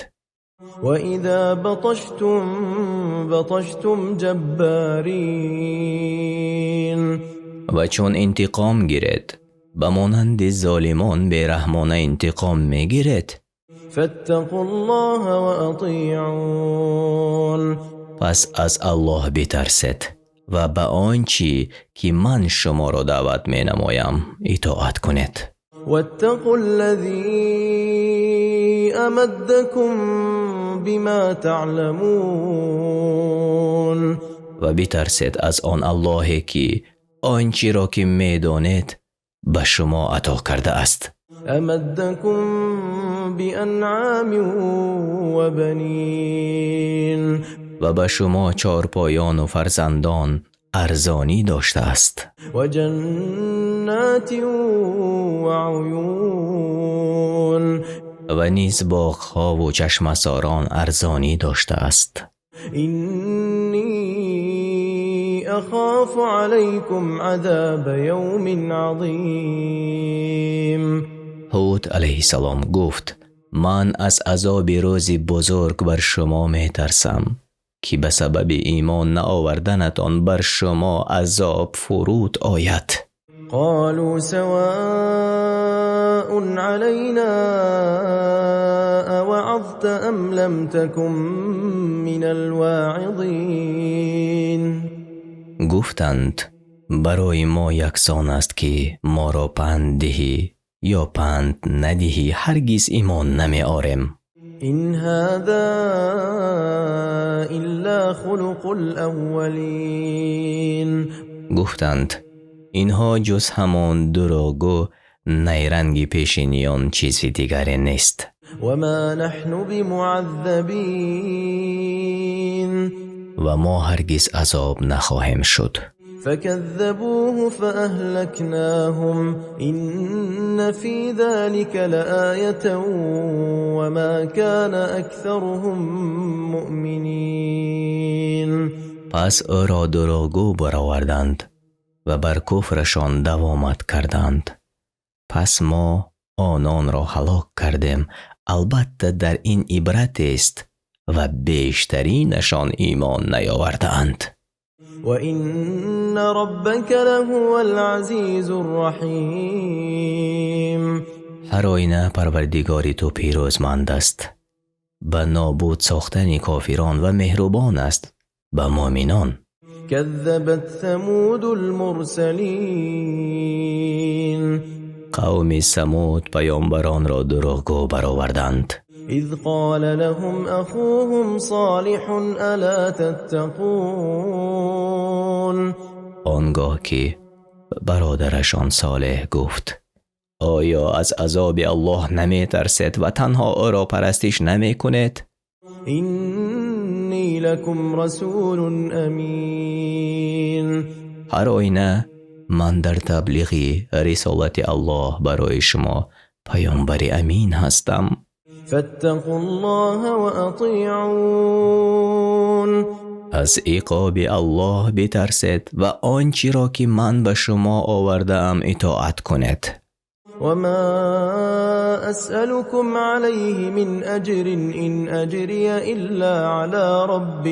Speaker 2: وإذا بطشتم بطشتم جبارين.
Speaker 1: Ва чун интиқом гиред, ба монанди золимон бераҳмона интиқом мегиред.
Speaker 2: فاتقوا الله وأطيعون.
Speaker 1: Пас аз Аллоҳ битарсед ва ба он чӣ ки ман шуморо даъват менамоям итоат кунед.
Speaker 2: واتقوا الذي أمدكم بما تعلمون.
Speaker 1: Ва битарсед аз он Аллоҳе ки он чиро ки медонед ба шумо ато кардааст.
Speaker 2: أمدكم بأنعام وبنين.
Speaker 1: Ва ба шумо чорпоёну фарзандон арзонӣ доштааст.
Speaker 2: وجنات وعيون.
Speaker 1: Ва низ боғҳову чашмасорон арзонӣ доштааст.
Speaker 2: إني أخاف عليكم عذاب يوم عظيم.
Speaker 1: Ҳуд алайҳиссалом гуфт: ман аз азоби рӯзи бузург бар шумо метарсам, ки ба сабаби имон наоварданатон бар шумо азоб фуруд ояд.
Speaker 2: قالوا سواء علينا أوعظت أم لم تكن من الواعظين.
Speaker 1: Гуфтанд: барои мо яксон аст ки моро панд диҳӣ ё панд надиҳӣ, ҳаргиз имон намеорем.
Speaker 2: إن هذا إلا خلق الأولين.
Speaker 1: Гуфтанд: инҳо ҷуз ҳамон дурӯғу найранги пешиниён чизи дигаре нест.
Speaker 2: وما نحن بمعذبين.
Speaker 1: Ва мо ҳаргиз азоб нахоҳем шуд.
Speaker 2: فكذبوه فأهلكناهم إن في ذلك لآية وما كان أكثرهم مؤمنين.
Speaker 1: Пас ӯро дурӯғгӯ бароварданд ва бар куфрашон давомат карданд. Пас мо ононро ҳалок кардем. Албатта, дар ин ибратест ва бештаринашон имон наёвардаанд.
Speaker 2: وإن ربك لهو العزيز الرحيم.
Speaker 1: Ҳар оина Парвардигори ту пирӯзманд аст ба нобуд сохтани кофирон ва меҳрубон аст ба мӯъминон.
Speaker 2: كذبت ثمود المرسلين.
Speaker 1: Қавми Самуд паёмбаронро дурӯғгӯ бароварданд.
Speaker 2: إذ قال لهم أخوهم صالح ألا تتقون.
Speaker 1: Он гоҳ ки бародарашон Солеҳ гуфт: оё аз азоби Аллоҳ наметарсед ва танҳо ӯро парастиш намекунед?
Speaker 2: إني لكم رسول أمين.
Speaker 1: Ҳар оина ман дар таблиғи рисолати Аллоҳ барои шумо паёмбари амин ҳастам.
Speaker 2: فاتقوا الله وأطيعون.
Speaker 1: Аз иқоби Аллоҳ битарсед ва он чиро ки ман ба шумо овардаам итоат кунед.
Speaker 2: وما أسألكم عليه من أجر إن أجري إلا على رب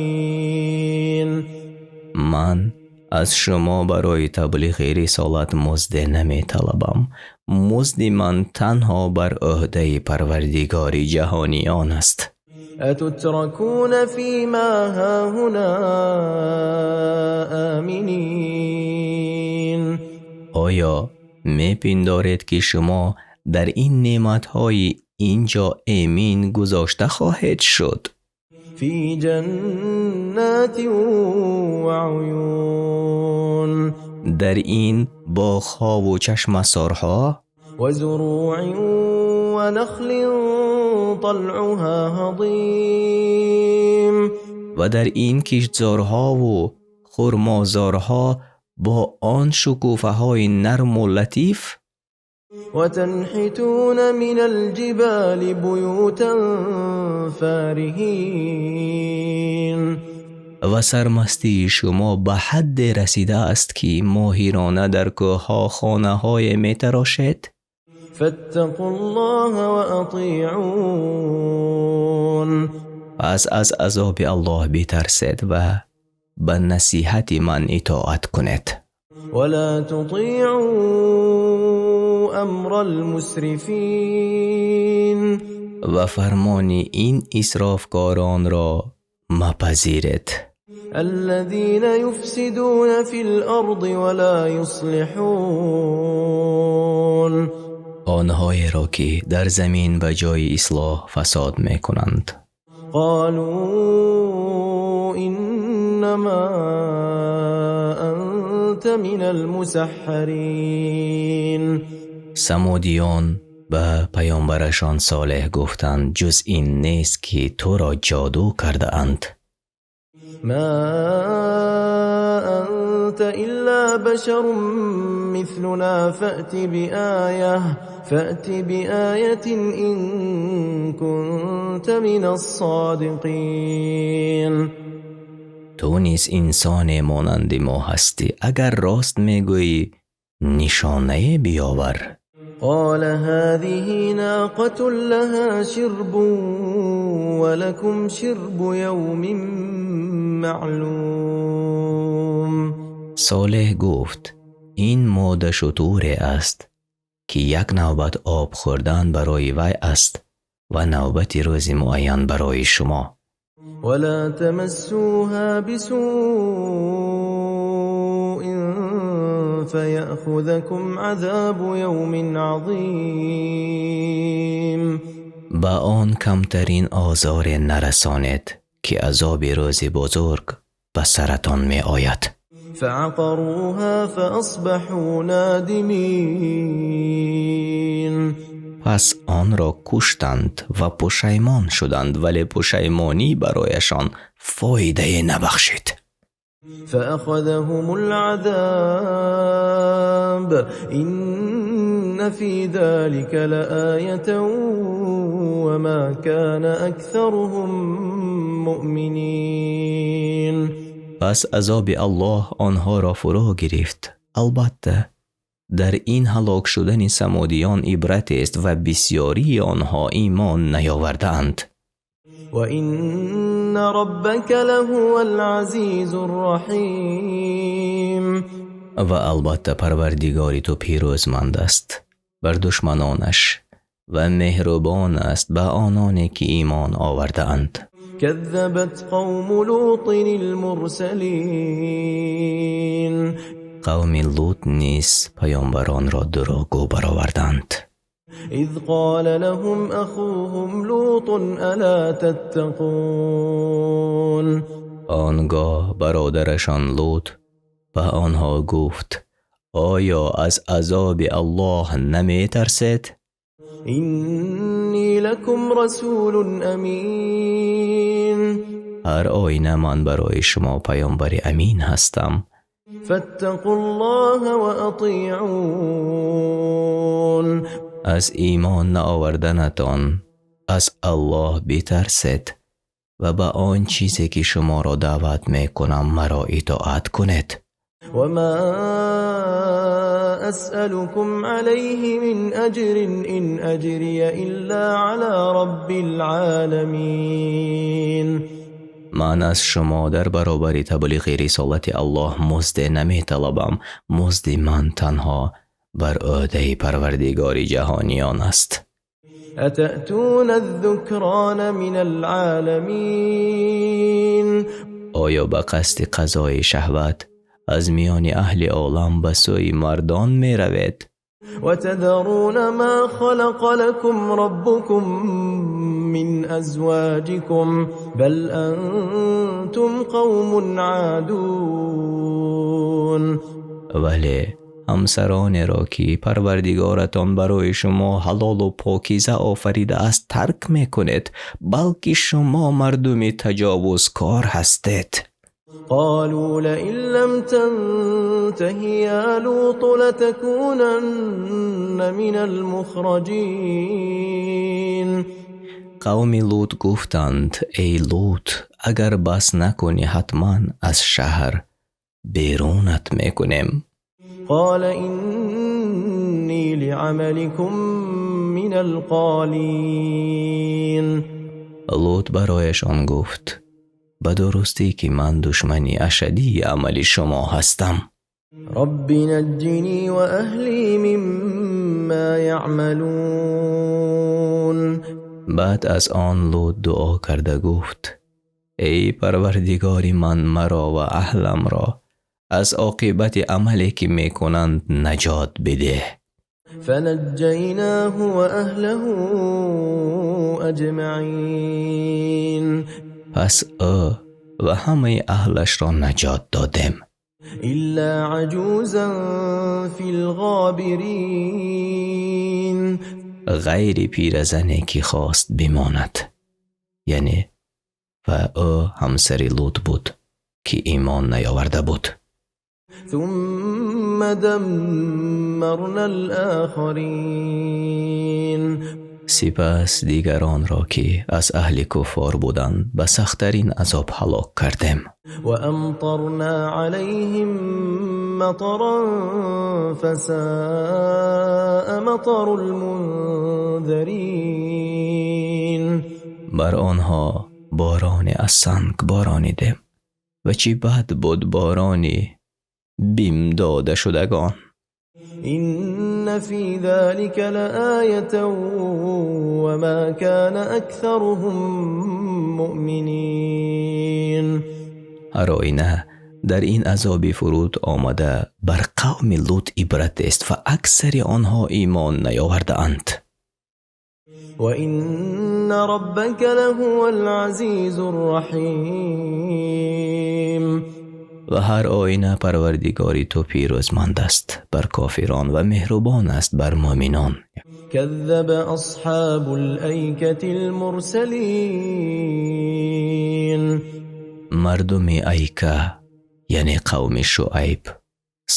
Speaker 2: العالمين.
Speaker 1: Ман аз шумо барои таблиғи рисолат музде наметалабам. Музди ман танҳо бар ӯҳдаи Парвардигори ҷаҳониён аст.
Speaker 2: أتتركون فيما هاهنا آمنين.
Speaker 1: Оё мепиндоред, ки шумо дар ин неъматҳои инҷо эмин гузошта хоҳед шуд?
Speaker 2: في جنات وعيون.
Speaker 1: Дар ин боғҳову чашмасорҳо
Speaker 2: وزروع ونخل طلعها هضيم.
Speaker 1: Ва дар ин киштзорҳову хурмозорҳо бо он шукуфаҳои нарму латиф.
Speaker 2: وتنحتون من الجبال بيوتا فارهين.
Speaker 1: Ва сармастии шумо ба ҳадде расидааст, ки моҳирона дар кӯҳҳо хонаҳое метарошед.
Speaker 2: فاتقوا الله وأطيعون.
Speaker 1: Пас аз азоби Аллоҳ битарсед ва ба насиҳати ман итоат кунед.
Speaker 2: ولا تطيعوا أمر المسرفين.
Speaker 1: Ва фармони ин исрофкоронро мапазиред.
Speaker 2: الذين يفسدون في الأرض ولا يصلحون.
Speaker 1: Онҳоеро ки дар замин ба ҷои ислоҳ фасод мекунанд.
Speaker 2: قالوا إنما أنت من المسحرين.
Speaker 1: Самудиён ба паёмбарашон Солеҳ гуфтанд: ҷуз ин нест, ки туро ҷоду кардаанд.
Speaker 2: ما أنت إلا بشر مثلنا فأت بآية إن كنت من الصادقين.
Speaker 1: Ту низ инсоне монанди мо ҳастӣ. Агар рост мегӯӣ, нишонае биёвар.
Speaker 2: قال هذه ناقة لها شرب ولكم شرب يوم معلوم.
Speaker 1: Солеҳ гуфт: ин модашутуре аст, ки як навбат об хӯрдан барои вай аст ва навбати рӯзи муайян барои шумо.
Speaker 2: ولا تمسوها بسوء فيأخذكم عذاب يوم عظيم.
Speaker 1: Ба он камтарин озоре нарасонед, ки азоби рӯзи бузург ба саратон меояд.
Speaker 2: فعقروها فأصبحوا نادمين.
Speaker 1: Пас онро куштанд ва пушаймон шуданд, вале пушаймонӣ барояшон фоидае набахшид.
Speaker 2: فأخذهم العذاب إن في ذلك لآية وما كان أكثرهم مؤمنين.
Speaker 1: Пас азоби Аллоҳ онҳоро фуро гирифт. Албатта, дар ин ҳалок шудани самудиён ибратест ва бисьёрии онҳо имон наёвардаанд.
Speaker 2: وإن ربك لهو العزيز الرحيم.
Speaker 1: Ва албатта, Парвардигори ту пирӯзманд аст, Бар душманонаш ва меҳрубон аст ба ононе ки имон овардаанд.
Speaker 2: كذبت قوم لوط المرسلين.
Speaker 1: Қавми Лут низ паёмбаронро дурӯғгӯ бароварданд.
Speaker 2: إذ قال لهم أخوهم لوط ألا تتقون؟
Speaker 1: Он гоҳ бародарашон Лут ба онҳо гуфт: оё аз азоби Аллоҳ наметарсед?
Speaker 2: إني لكم رسول أمين.
Speaker 1: Ҳар оина ман барои шумо паёмбари амин ҳастам.
Speaker 2: فاتقوا الله وأطيعون.
Speaker 1: Аз имон наоварданатон аз Аллоҳ битарсед ва ба он чизе ки шуморо даъват мекунам маро итоат кунед.
Speaker 2: وما أسألكم عليه من أجر إن أجري إلا على رب العالمين.
Speaker 1: Ман аз шумо дар баробари таблиғи рисолати Аллоҳ музде наметалабам. Музди ман танҳо бар ӯҳдаи Парвардигори ҷаҳониён аст.
Speaker 2: أتأتون الذكران من العالمين؟
Speaker 1: Оё ба қасди қазои шаҳват аз миёни аҳли олам ба сӯи мардон меравед?
Speaker 2: وتذرون ما خلق لكم ربكم من أزواجكم بل أنتم قوم عادون.
Speaker 1: Вале ҳамсаронеро ки Парвардигоратон барои шумо ҳалолу покиза офаридааст тарк мекунед, балки шумо мардуми таҷовузкор ҳастед.
Speaker 2: قالوا لئن لم تنته يا لوط لتكونن من المخرجين.
Speaker 1: Қавми Лут гуфтанд: эй Лут, агар бас накунӣ, ҳатман аз шаҳр берунат мекунем.
Speaker 2: قال إني لعملكم من القالين.
Speaker 1: Лут барояшон гуфт: ба дурустӣ ки ман душмани ашаддии амали шумо ҳастам.
Speaker 2: رب نجني وأهلي مما يعملون.
Speaker 1: Баъд аз он Лут дуо карда гуфт: эй Парвардигори ман, маро ва аҳламро аз оқибати амале ки мекунанд наҷот бидеҳ.
Speaker 2: فنجيناه وأهله أجمعين.
Speaker 1: Пас ӯ ва ҳамаи аҳлашро наҷот додем.
Speaker 2: إلا عجوزا في الغابرين.
Speaker 1: Ғайри пиразане ки хост бимонад, яъне ва ӯ ҳамсари Лут буд, ки имон наёварда буд.
Speaker 2: ثم دمرنا الآخرين.
Speaker 1: Сипас дигаронро, ки аз аҳли куффор буданд, ба сахттарин азоб ҳалок кардем.
Speaker 2: وأمطرنا عليهم مطرا فساء مطر المنذرين.
Speaker 1: Бар онҳо бороне аз санг боронидем ва чӣ бад буд борони бим додашудагон.
Speaker 2: إن في ذلك لآية وما كان أكثرهم مؤمنين.
Speaker 1: Ҳар оина дар ин азоби фуруд омада бар қавми Лут ибрат аст ва аксари онҳо имон наёвардаанд.
Speaker 2: وإن ربك لهو العزيز الرحيم.
Speaker 1: Ва ҳар оина Парвардигори ту пирӯзманд аст бар кофирон ва меҳрубон аст бар мӯъминон.
Speaker 2: كذب أصحاب الأيكة المرسلين.
Speaker 1: Мардуми Айка, яъне қавми Шуайб,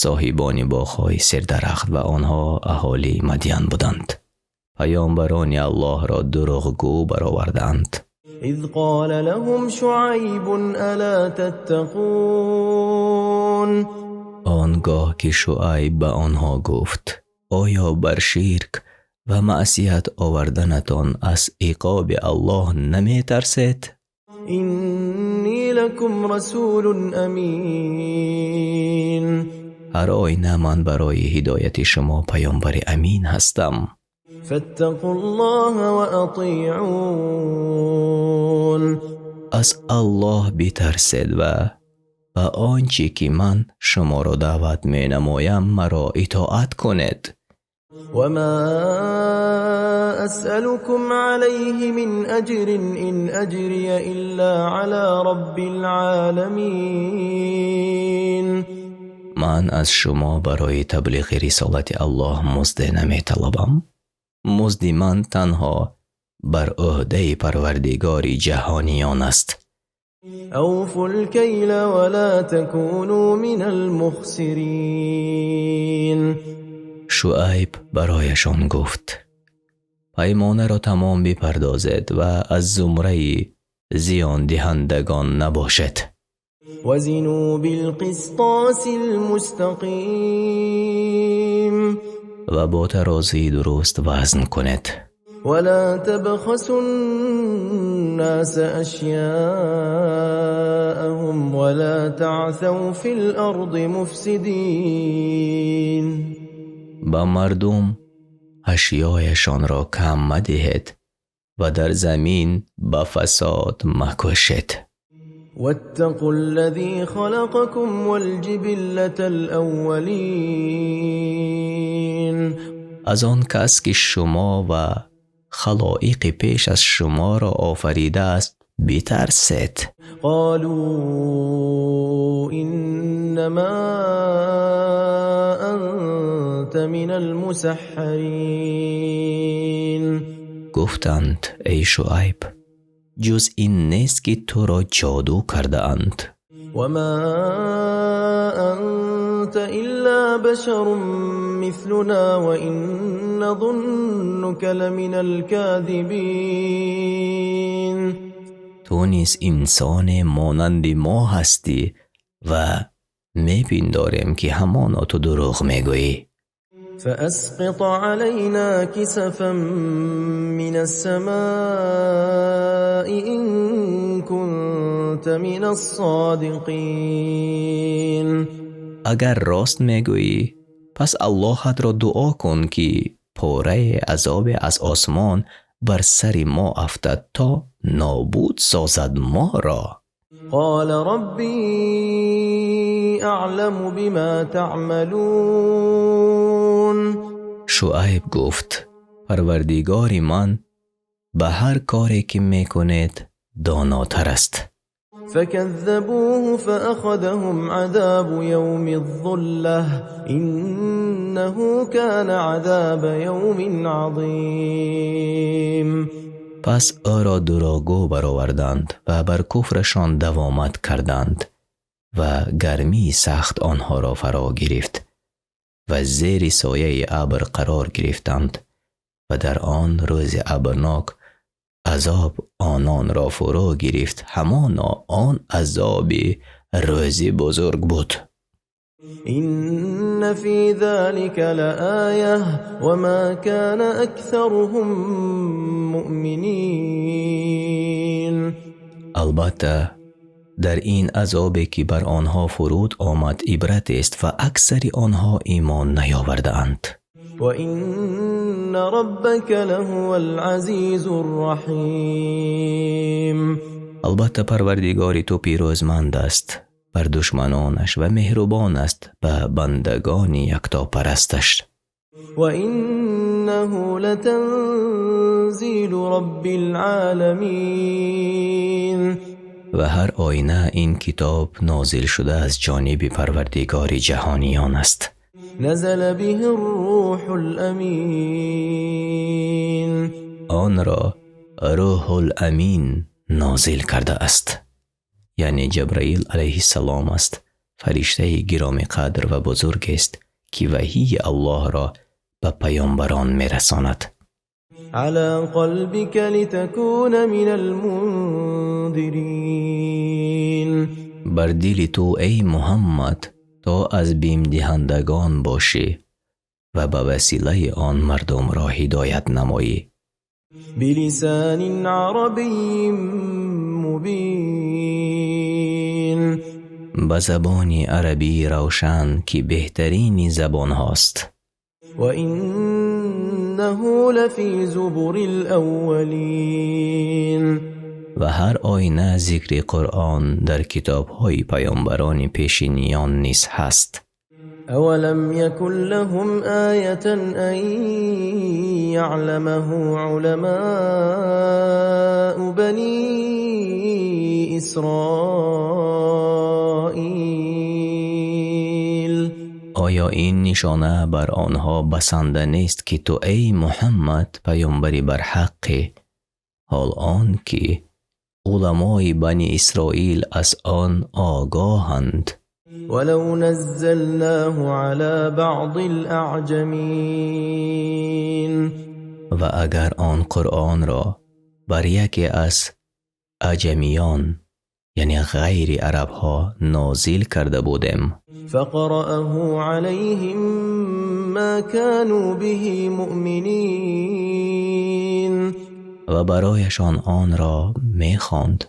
Speaker 1: соҳибони боғҳои сердарахт, ва онҳо аҳолии Мадян буданд, паёмбарони Аллоҳро дурӯғгӯ бароварданд.
Speaker 2: إذ قال لهم شعيب ألا تتقون؟
Speaker 1: Он гоҳ ки Шуайб ба онҳо гуфт: оё бар ширк ва маъсият оварданатон аз иқоби Аллоҳ наметарсед?
Speaker 2: إني لكم رسول أمين.
Speaker 1: Ҳар оина ман барои ҳидояти шумо паёмбари амин ҳастам.
Speaker 2: فاتقوا الله وأطيعون.
Speaker 1: Аз Аллоҳ битарсед ва ба он чи ки ман шуморо даъват менамоям, маро итоат кунед.
Speaker 2: وما أسألكم عليه من أجر إن أجري إلا على رب العالمين.
Speaker 1: Ман аз шумо барои таблиғи рисолати Аллоҳ музд наметалабам. Музди ман танҳо бар уҳдаи Парвардигори ҷаҳониён аст.
Speaker 2: أوفوا الكيل ولا تكونوا من المخسرين.
Speaker 1: Шуайб барояшон гуфт: паймонаро тамом бипардозед ва аз зумраи зиёндиҳандагон набошед.
Speaker 2: وزنوا بالقسطاس المستقيم.
Speaker 1: Ва бо тарозии дуруст вазн кунед.
Speaker 2: ولا تبخسوا الناس أشياءهم ولا تعثوا في الأرض مفسدين.
Speaker 1: Ба мардум ашёяшонро кам мадиҳед ва дар замин ба фасод макӯшед.
Speaker 2: واتقوا الذي خلقكم والجبلة الأولين.
Speaker 1: Аз он кас ки шумо ва халоиқи пеш аз шуморо офаридааст битарсед.
Speaker 2: قالوا إنما أنت من المسحرين.
Speaker 1: Гуфтанд: эй Шуайб, ҷуз ин нест, ки туро ҷоду кардаанд.
Speaker 2: وما أنت إلا بشر مثلنا وإن نظنك لمن الكاذبين.
Speaker 1: Ту низ инсоне монанди мо ҳастӣ ва мепиндорем, ки ҳамоно ту дурӯғ мегӯӣ.
Speaker 2: فأسقط علينا كسفا من السماء إن كنت من الصادقين.
Speaker 1: Агар рост мегӯӣ, пас Аллоҳатро дуо кун, ки порае азобе аз осмон бар сари мо афтад, то нобуд созад моро.
Speaker 2: قال ربي أعلم بما تعملون.
Speaker 1: Шуайб гуфт: Парвардигори ман ба ҳар коре ки мекунед донотар аст.
Speaker 2: فكذبوه فأخذهم عذاب يوم الظلة إنه كان عذاب يوم عظيم.
Speaker 1: Пас ӯро дурӯғгӯ бароварданд ва бар куфрашон давомат карданд ва гармии сахт онҳоро фаро гирифт ва зери сояи абр қарор гирифтанд ва дар он рӯзи абрнок азоб ононро фурӯ гирифт. Ҳамоно он азоби рӯзи бузург буд.
Speaker 2: إن في ذلك لآية وما كان أكثرهم مؤمنين.
Speaker 1: Албатта, дар ин азобе, ки бар онҳо фуруд омад, ибратест ва аксари онҳо имон наёвардаанд.
Speaker 2: وإن ربك لهو العزيز الرحيم.
Speaker 1: Албатта, Парвардигори ту пирӯзманд аст бар душманонаш ва меҳрубон аст ба бандагони яктопарасташ.
Speaker 2: وإنه لتنزيل رب العالمين.
Speaker 1: Ва ҳар оина ин китоб нозил шуда аз ҷониби Парвардигори ҷаҳониён аст.
Speaker 2: نزل به الروح الأمين.
Speaker 1: Онро Рӯҳул Амин нозил кардааст, яъне Ҷабраил алайҳиссалом аст, фариштаи гиромиқадр ва бузургест, ки ваҳии Аллоҳро ба паёмбарон мерасонад.
Speaker 2: على قلبك لتكون من المنذرين.
Speaker 1: Бар дили ту, эй Муҳаммад, то аз бимдиҳандагон бошӣ ва ба василаи он мардумро ҳидоят намоӣ.
Speaker 2: بلسان عربي مبين.
Speaker 1: Ба забони арабии равшан, ки беҳтарини забонҳост.
Speaker 2: وإنه لفي زبر الأولين.
Speaker 1: Ва ҳар оина зикри Қуръон дар китобҳои паёмбарони пешиниён низ ҳаст.
Speaker 2: أولم يكن لهم آية أن يعلمه علماء بني إسرائيل.
Speaker 1: Оё ин нишона бар онҳо басанда нест, ки ту, эй Муҳаммад, паёмбари барҳаққӣ, ҳол он ки уламои Бани Исроил аз он огоҳанд?
Speaker 2: ولو نزلناه على بعض الأعجمين.
Speaker 1: Ва агар он Қуръонро бар яке аз аҷамиён, яъне ғайри арабҳо, нозил карда будем,
Speaker 2: فقرأه عليهم ما كانوا به مؤمنين.
Speaker 1: Ва барояшон онро мехонд,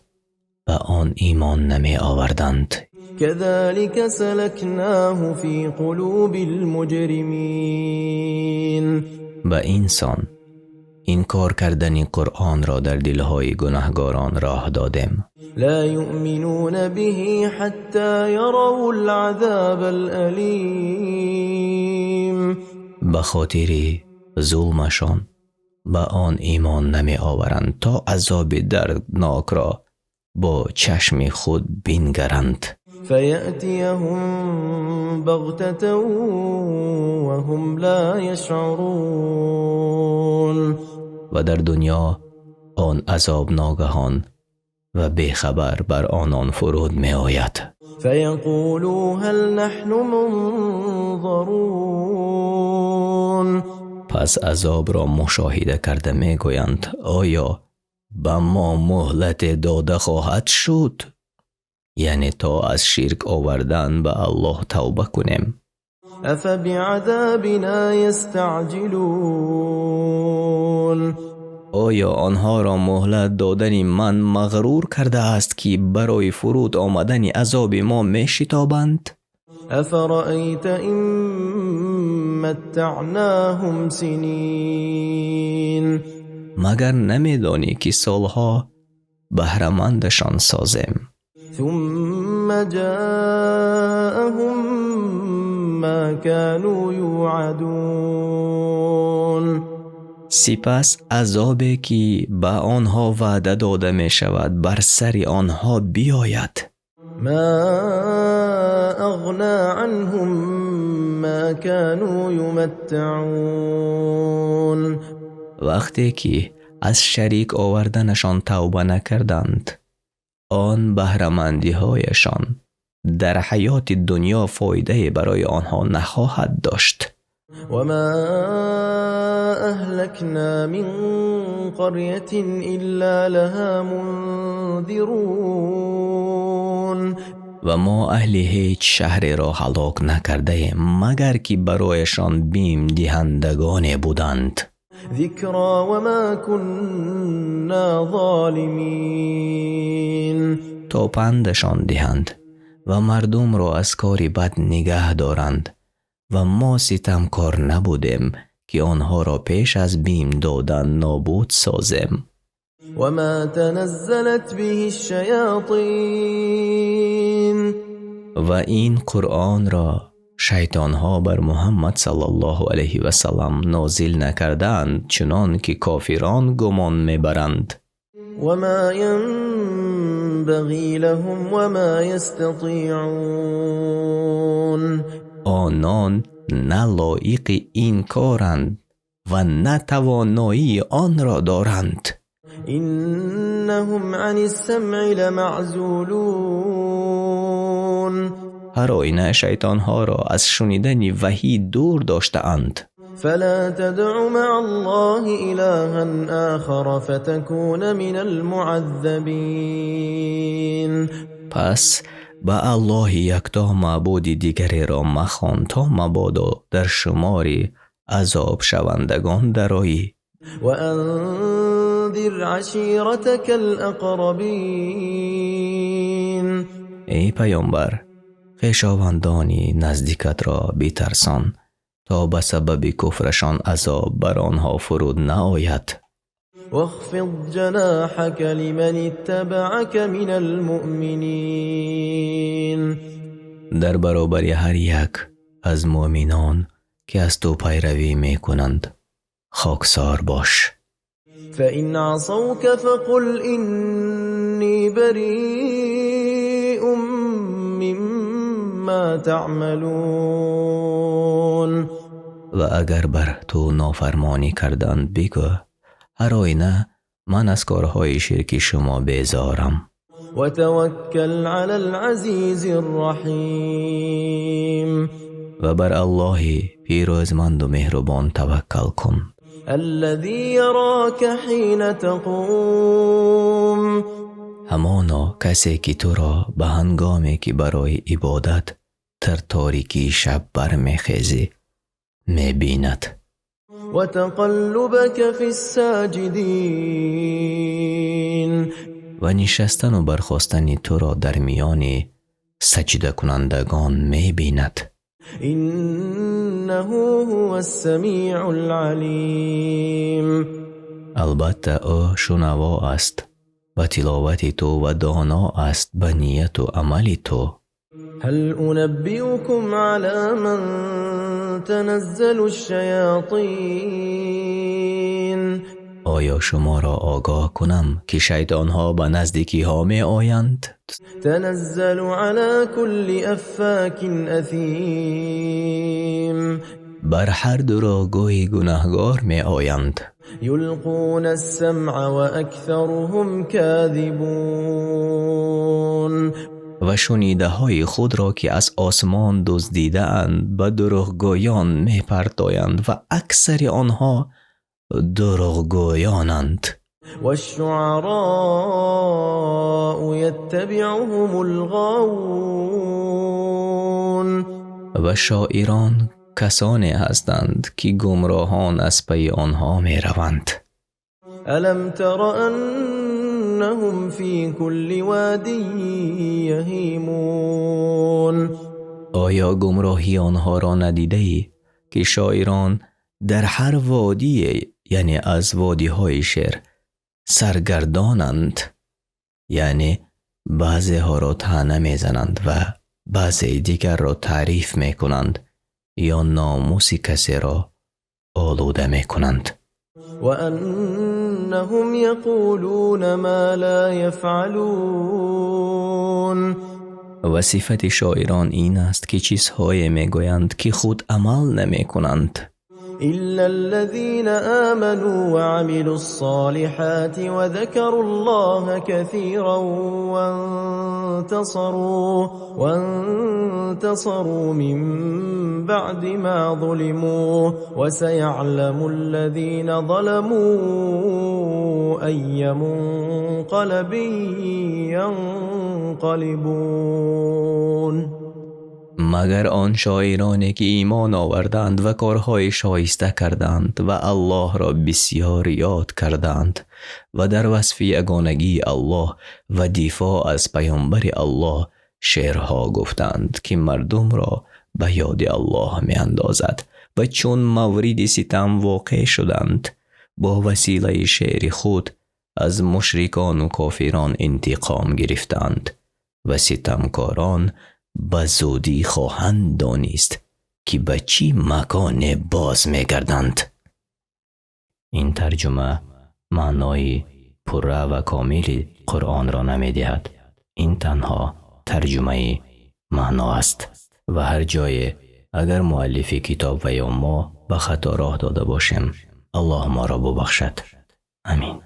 Speaker 1: ба он имон намеоварданд.
Speaker 2: كذلك سلكناه في قلوب المجرمين.
Speaker 1: Ба ин сон инкор кардани Қуръонро дар дилҳои гунаҳгорон роҳ додем.
Speaker 2: لا يؤمنون به حتى يروا العذاب الأليم.
Speaker 1: Ба хотири зулмашон ба он имон намеоваранд, то азоби дарднокро бо чашми худ бингаранд.
Speaker 2: فيأتيهم بغتة وهم لا يشعرون.
Speaker 1: Ва дар дунё он азоб ногаҳон ва бехабар бар онон фуруд меояд.
Speaker 2: فيقولوا هل نحن منظرون.
Speaker 1: Пас азобро мушоҳида карда мегӯянд: оё ба мо муҳлате дода хоҳад шуд, яъне то аз ширк овардан ба Аллоҳ тавба кунем?
Speaker 2: أفبعذابنا يستعجلون.
Speaker 1: Оё онҳоро муҳлат додани ман мағрур кардааст, ки барои фуруд омадани азоби мо мешитобанд?
Speaker 2: أفرأيت إن متعناهم سنين.
Speaker 1: Магар намедонӣ, ки солҳо баҳрамандашон созем,
Speaker 2: ثم جاءهم ما كانوا يوعدون.
Speaker 1: Сипас азобе, ки ба онҳо ваъда дода мешавад, бар сари онҳо биёяд?
Speaker 2: ما أغنى عنهم ما كانوا يمتعون.
Speaker 1: Вақте ки аз шарик оварданашон тавба накарданд, он баҳрамандиҳояшон дар ҳаёти дунё фоидае барои онҳо нахоҳад дошт.
Speaker 2: وما أهلكنا من قرية إلا لها منذرون.
Speaker 1: Ва мо аҳли ҳеҷ шаҳреро ҳалок накардаем, магар ки барояшон бимдиҳандагоне буданд.
Speaker 2: ذكرى وما كنا ظالمين.
Speaker 1: То пандашон диҳанд ва мардумро аз кори бад нигаҳ доранд, ва мо ситамкор набудем, ки онҳоро пеш аз бим додан нобуд созем.
Speaker 2: وما تنزلت به الشياطين.
Speaker 1: Ва ин Қуръонро шайтонҳо бар Муҳаммад саллаллоҳу алайҳи васаллам нозил накардаанд, чунон ки кофирон гумон мебаранд.
Speaker 2: وما ينبغي لهم وما يستطيعون.
Speaker 1: Онон на лоиқи ин коранд ва на тавоноии онро доранд.
Speaker 2: إنهم عن السمع لمعزولون.
Speaker 1: Ҳар оина шайтонҳоро аз шунидани ваҳӣ дур доштаанд.
Speaker 2: فلا تدع مع الله إلها آخر فتكون من المعذبين.
Speaker 1: Пас ба Аллоҳи якто маъбуди дигареро махон, то мабодо дар шумори азобшавандагон дароӣ.
Speaker 2: وأنذر عشيرتك الأقربين.
Speaker 1: Эй паёмбар, Хешовандони наздикатро битарсон, то ба сабаби куфрашон азоб бар онҳо фуруд наояд.
Speaker 2: واخفض جناحك لمن اتبعك من المؤمنين.
Speaker 1: Дар баробари ҳар як аз мӯъминон, ки аз ту пайравӣ мекунанд, хоксор бош.
Speaker 2: فإن عصوك فقل إني بريء مما تعملون.
Speaker 1: Ва агар бар ту нофармонӣ карданд, бигӯ: ҳар оина ман аз корҳои ширки шумо безорам.
Speaker 2: وتوكل على العزيز الرحيم.
Speaker 1: Ва бар Аллоҳи пирӯзманду меҳрубон таваккал кун.
Speaker 2: الذي يراك حين تقوم.
Speaker 1: Ҳамоно касе ки туро ба ҳангоме ки барои ибодат дар торикии шаб бармехезӣ мебинад.
Speaker 2: وتقلبك في الساجدين.
Speaker 1: Ва нишастану бархостани туро дар миёни саҷдакунандагон мебинад.
Speaker 2: إنه هو السميع العليم.
Speaker 1: Албатта, ӯ шунаво аст ба тиловати ту ва доно аст ба нияту амали ту.
Speaker 2: هل أنبئكم على من تنزل الشياطين؟
Speaker 1: Оё шуморо огоҳ кунам, ки шайтонҳо ба назди киҳо меоянд?
Speaker 2: تنزل على كل أفاك أثيم.
Speaker 1: Бар ҳар дурӯғгӯи гунаҳгор меоянд.
Speaker 2: يلقون السمع وأكثرهم كاذبون.
Speaker 1: Ва шунидаҳои худро, ки аз осмон дуздидаанд, ба дурӯғгӯён мепартоянд ва аксари онҳо дурӯғгӯёнанд.
Speaker 2: والشعراء يتبعهم الغاوون.
Speaker 1: Ва шоирон касоне ҳастанд, ки гумроҳон аз пайи онҳо мераванд.
Speaker 2: ألم تر أنهم في كل واد يهيمون؟
Speaker 1: Оё гумроҳии онҳоро надидаӣ, ки шоирон дар ҳар водие, яъне аз водиҳои шеър, саргардонанд, яъне баъзеҳоро таъна мезананд ва баъзеи дигарро таъриф мекунанд ё номуси касеро олуда мекунанд?
Speaker 2: وأنهم يقولون ما لا يفعلون.
Speaker 1: Ва сифати шоирон ин аст, ки чизҳое мегӯянд, ки худ амал намекунанд.
Speaker 2: إلا الذين آمنوا وعملوا الصالحات وذكروا الله كثيرا وانتصروا من بعد ما ظلموا وسيعلم الذين ظلموا أي منقلب ينقلبون.
Speaker 1: Магар он шоироне, ки имон оварданд ва корҳои шоиста карданд ва Аллоҳро бисьёр ёд карданд ва дар васфи ягонагии Аллоҳ ва дифоъ аз паёмбари Аллоҳ шеърҳо гуфтанд, ки мардумро ба ёди Аллоҳ меандозад, ва чун мавриди ситам воқеъ шуданд, бо василаи шеъри худ аз мушрикону кофирон интиқом гирифтанд ва ситамкорон ба зудӣ хоҳанд донист, ки ба чӣ маконе боз мегарданд. Ин тарҷума маънои пурра ва комили Қуръонро намедиҳад. Ин танҳо тарҷумаи маъно аст ва ҳар ҷое агар муаллифи китоб ва ё мо ба хато роҳ дода бошем, Аллоҳ моро бубахшад. Амин.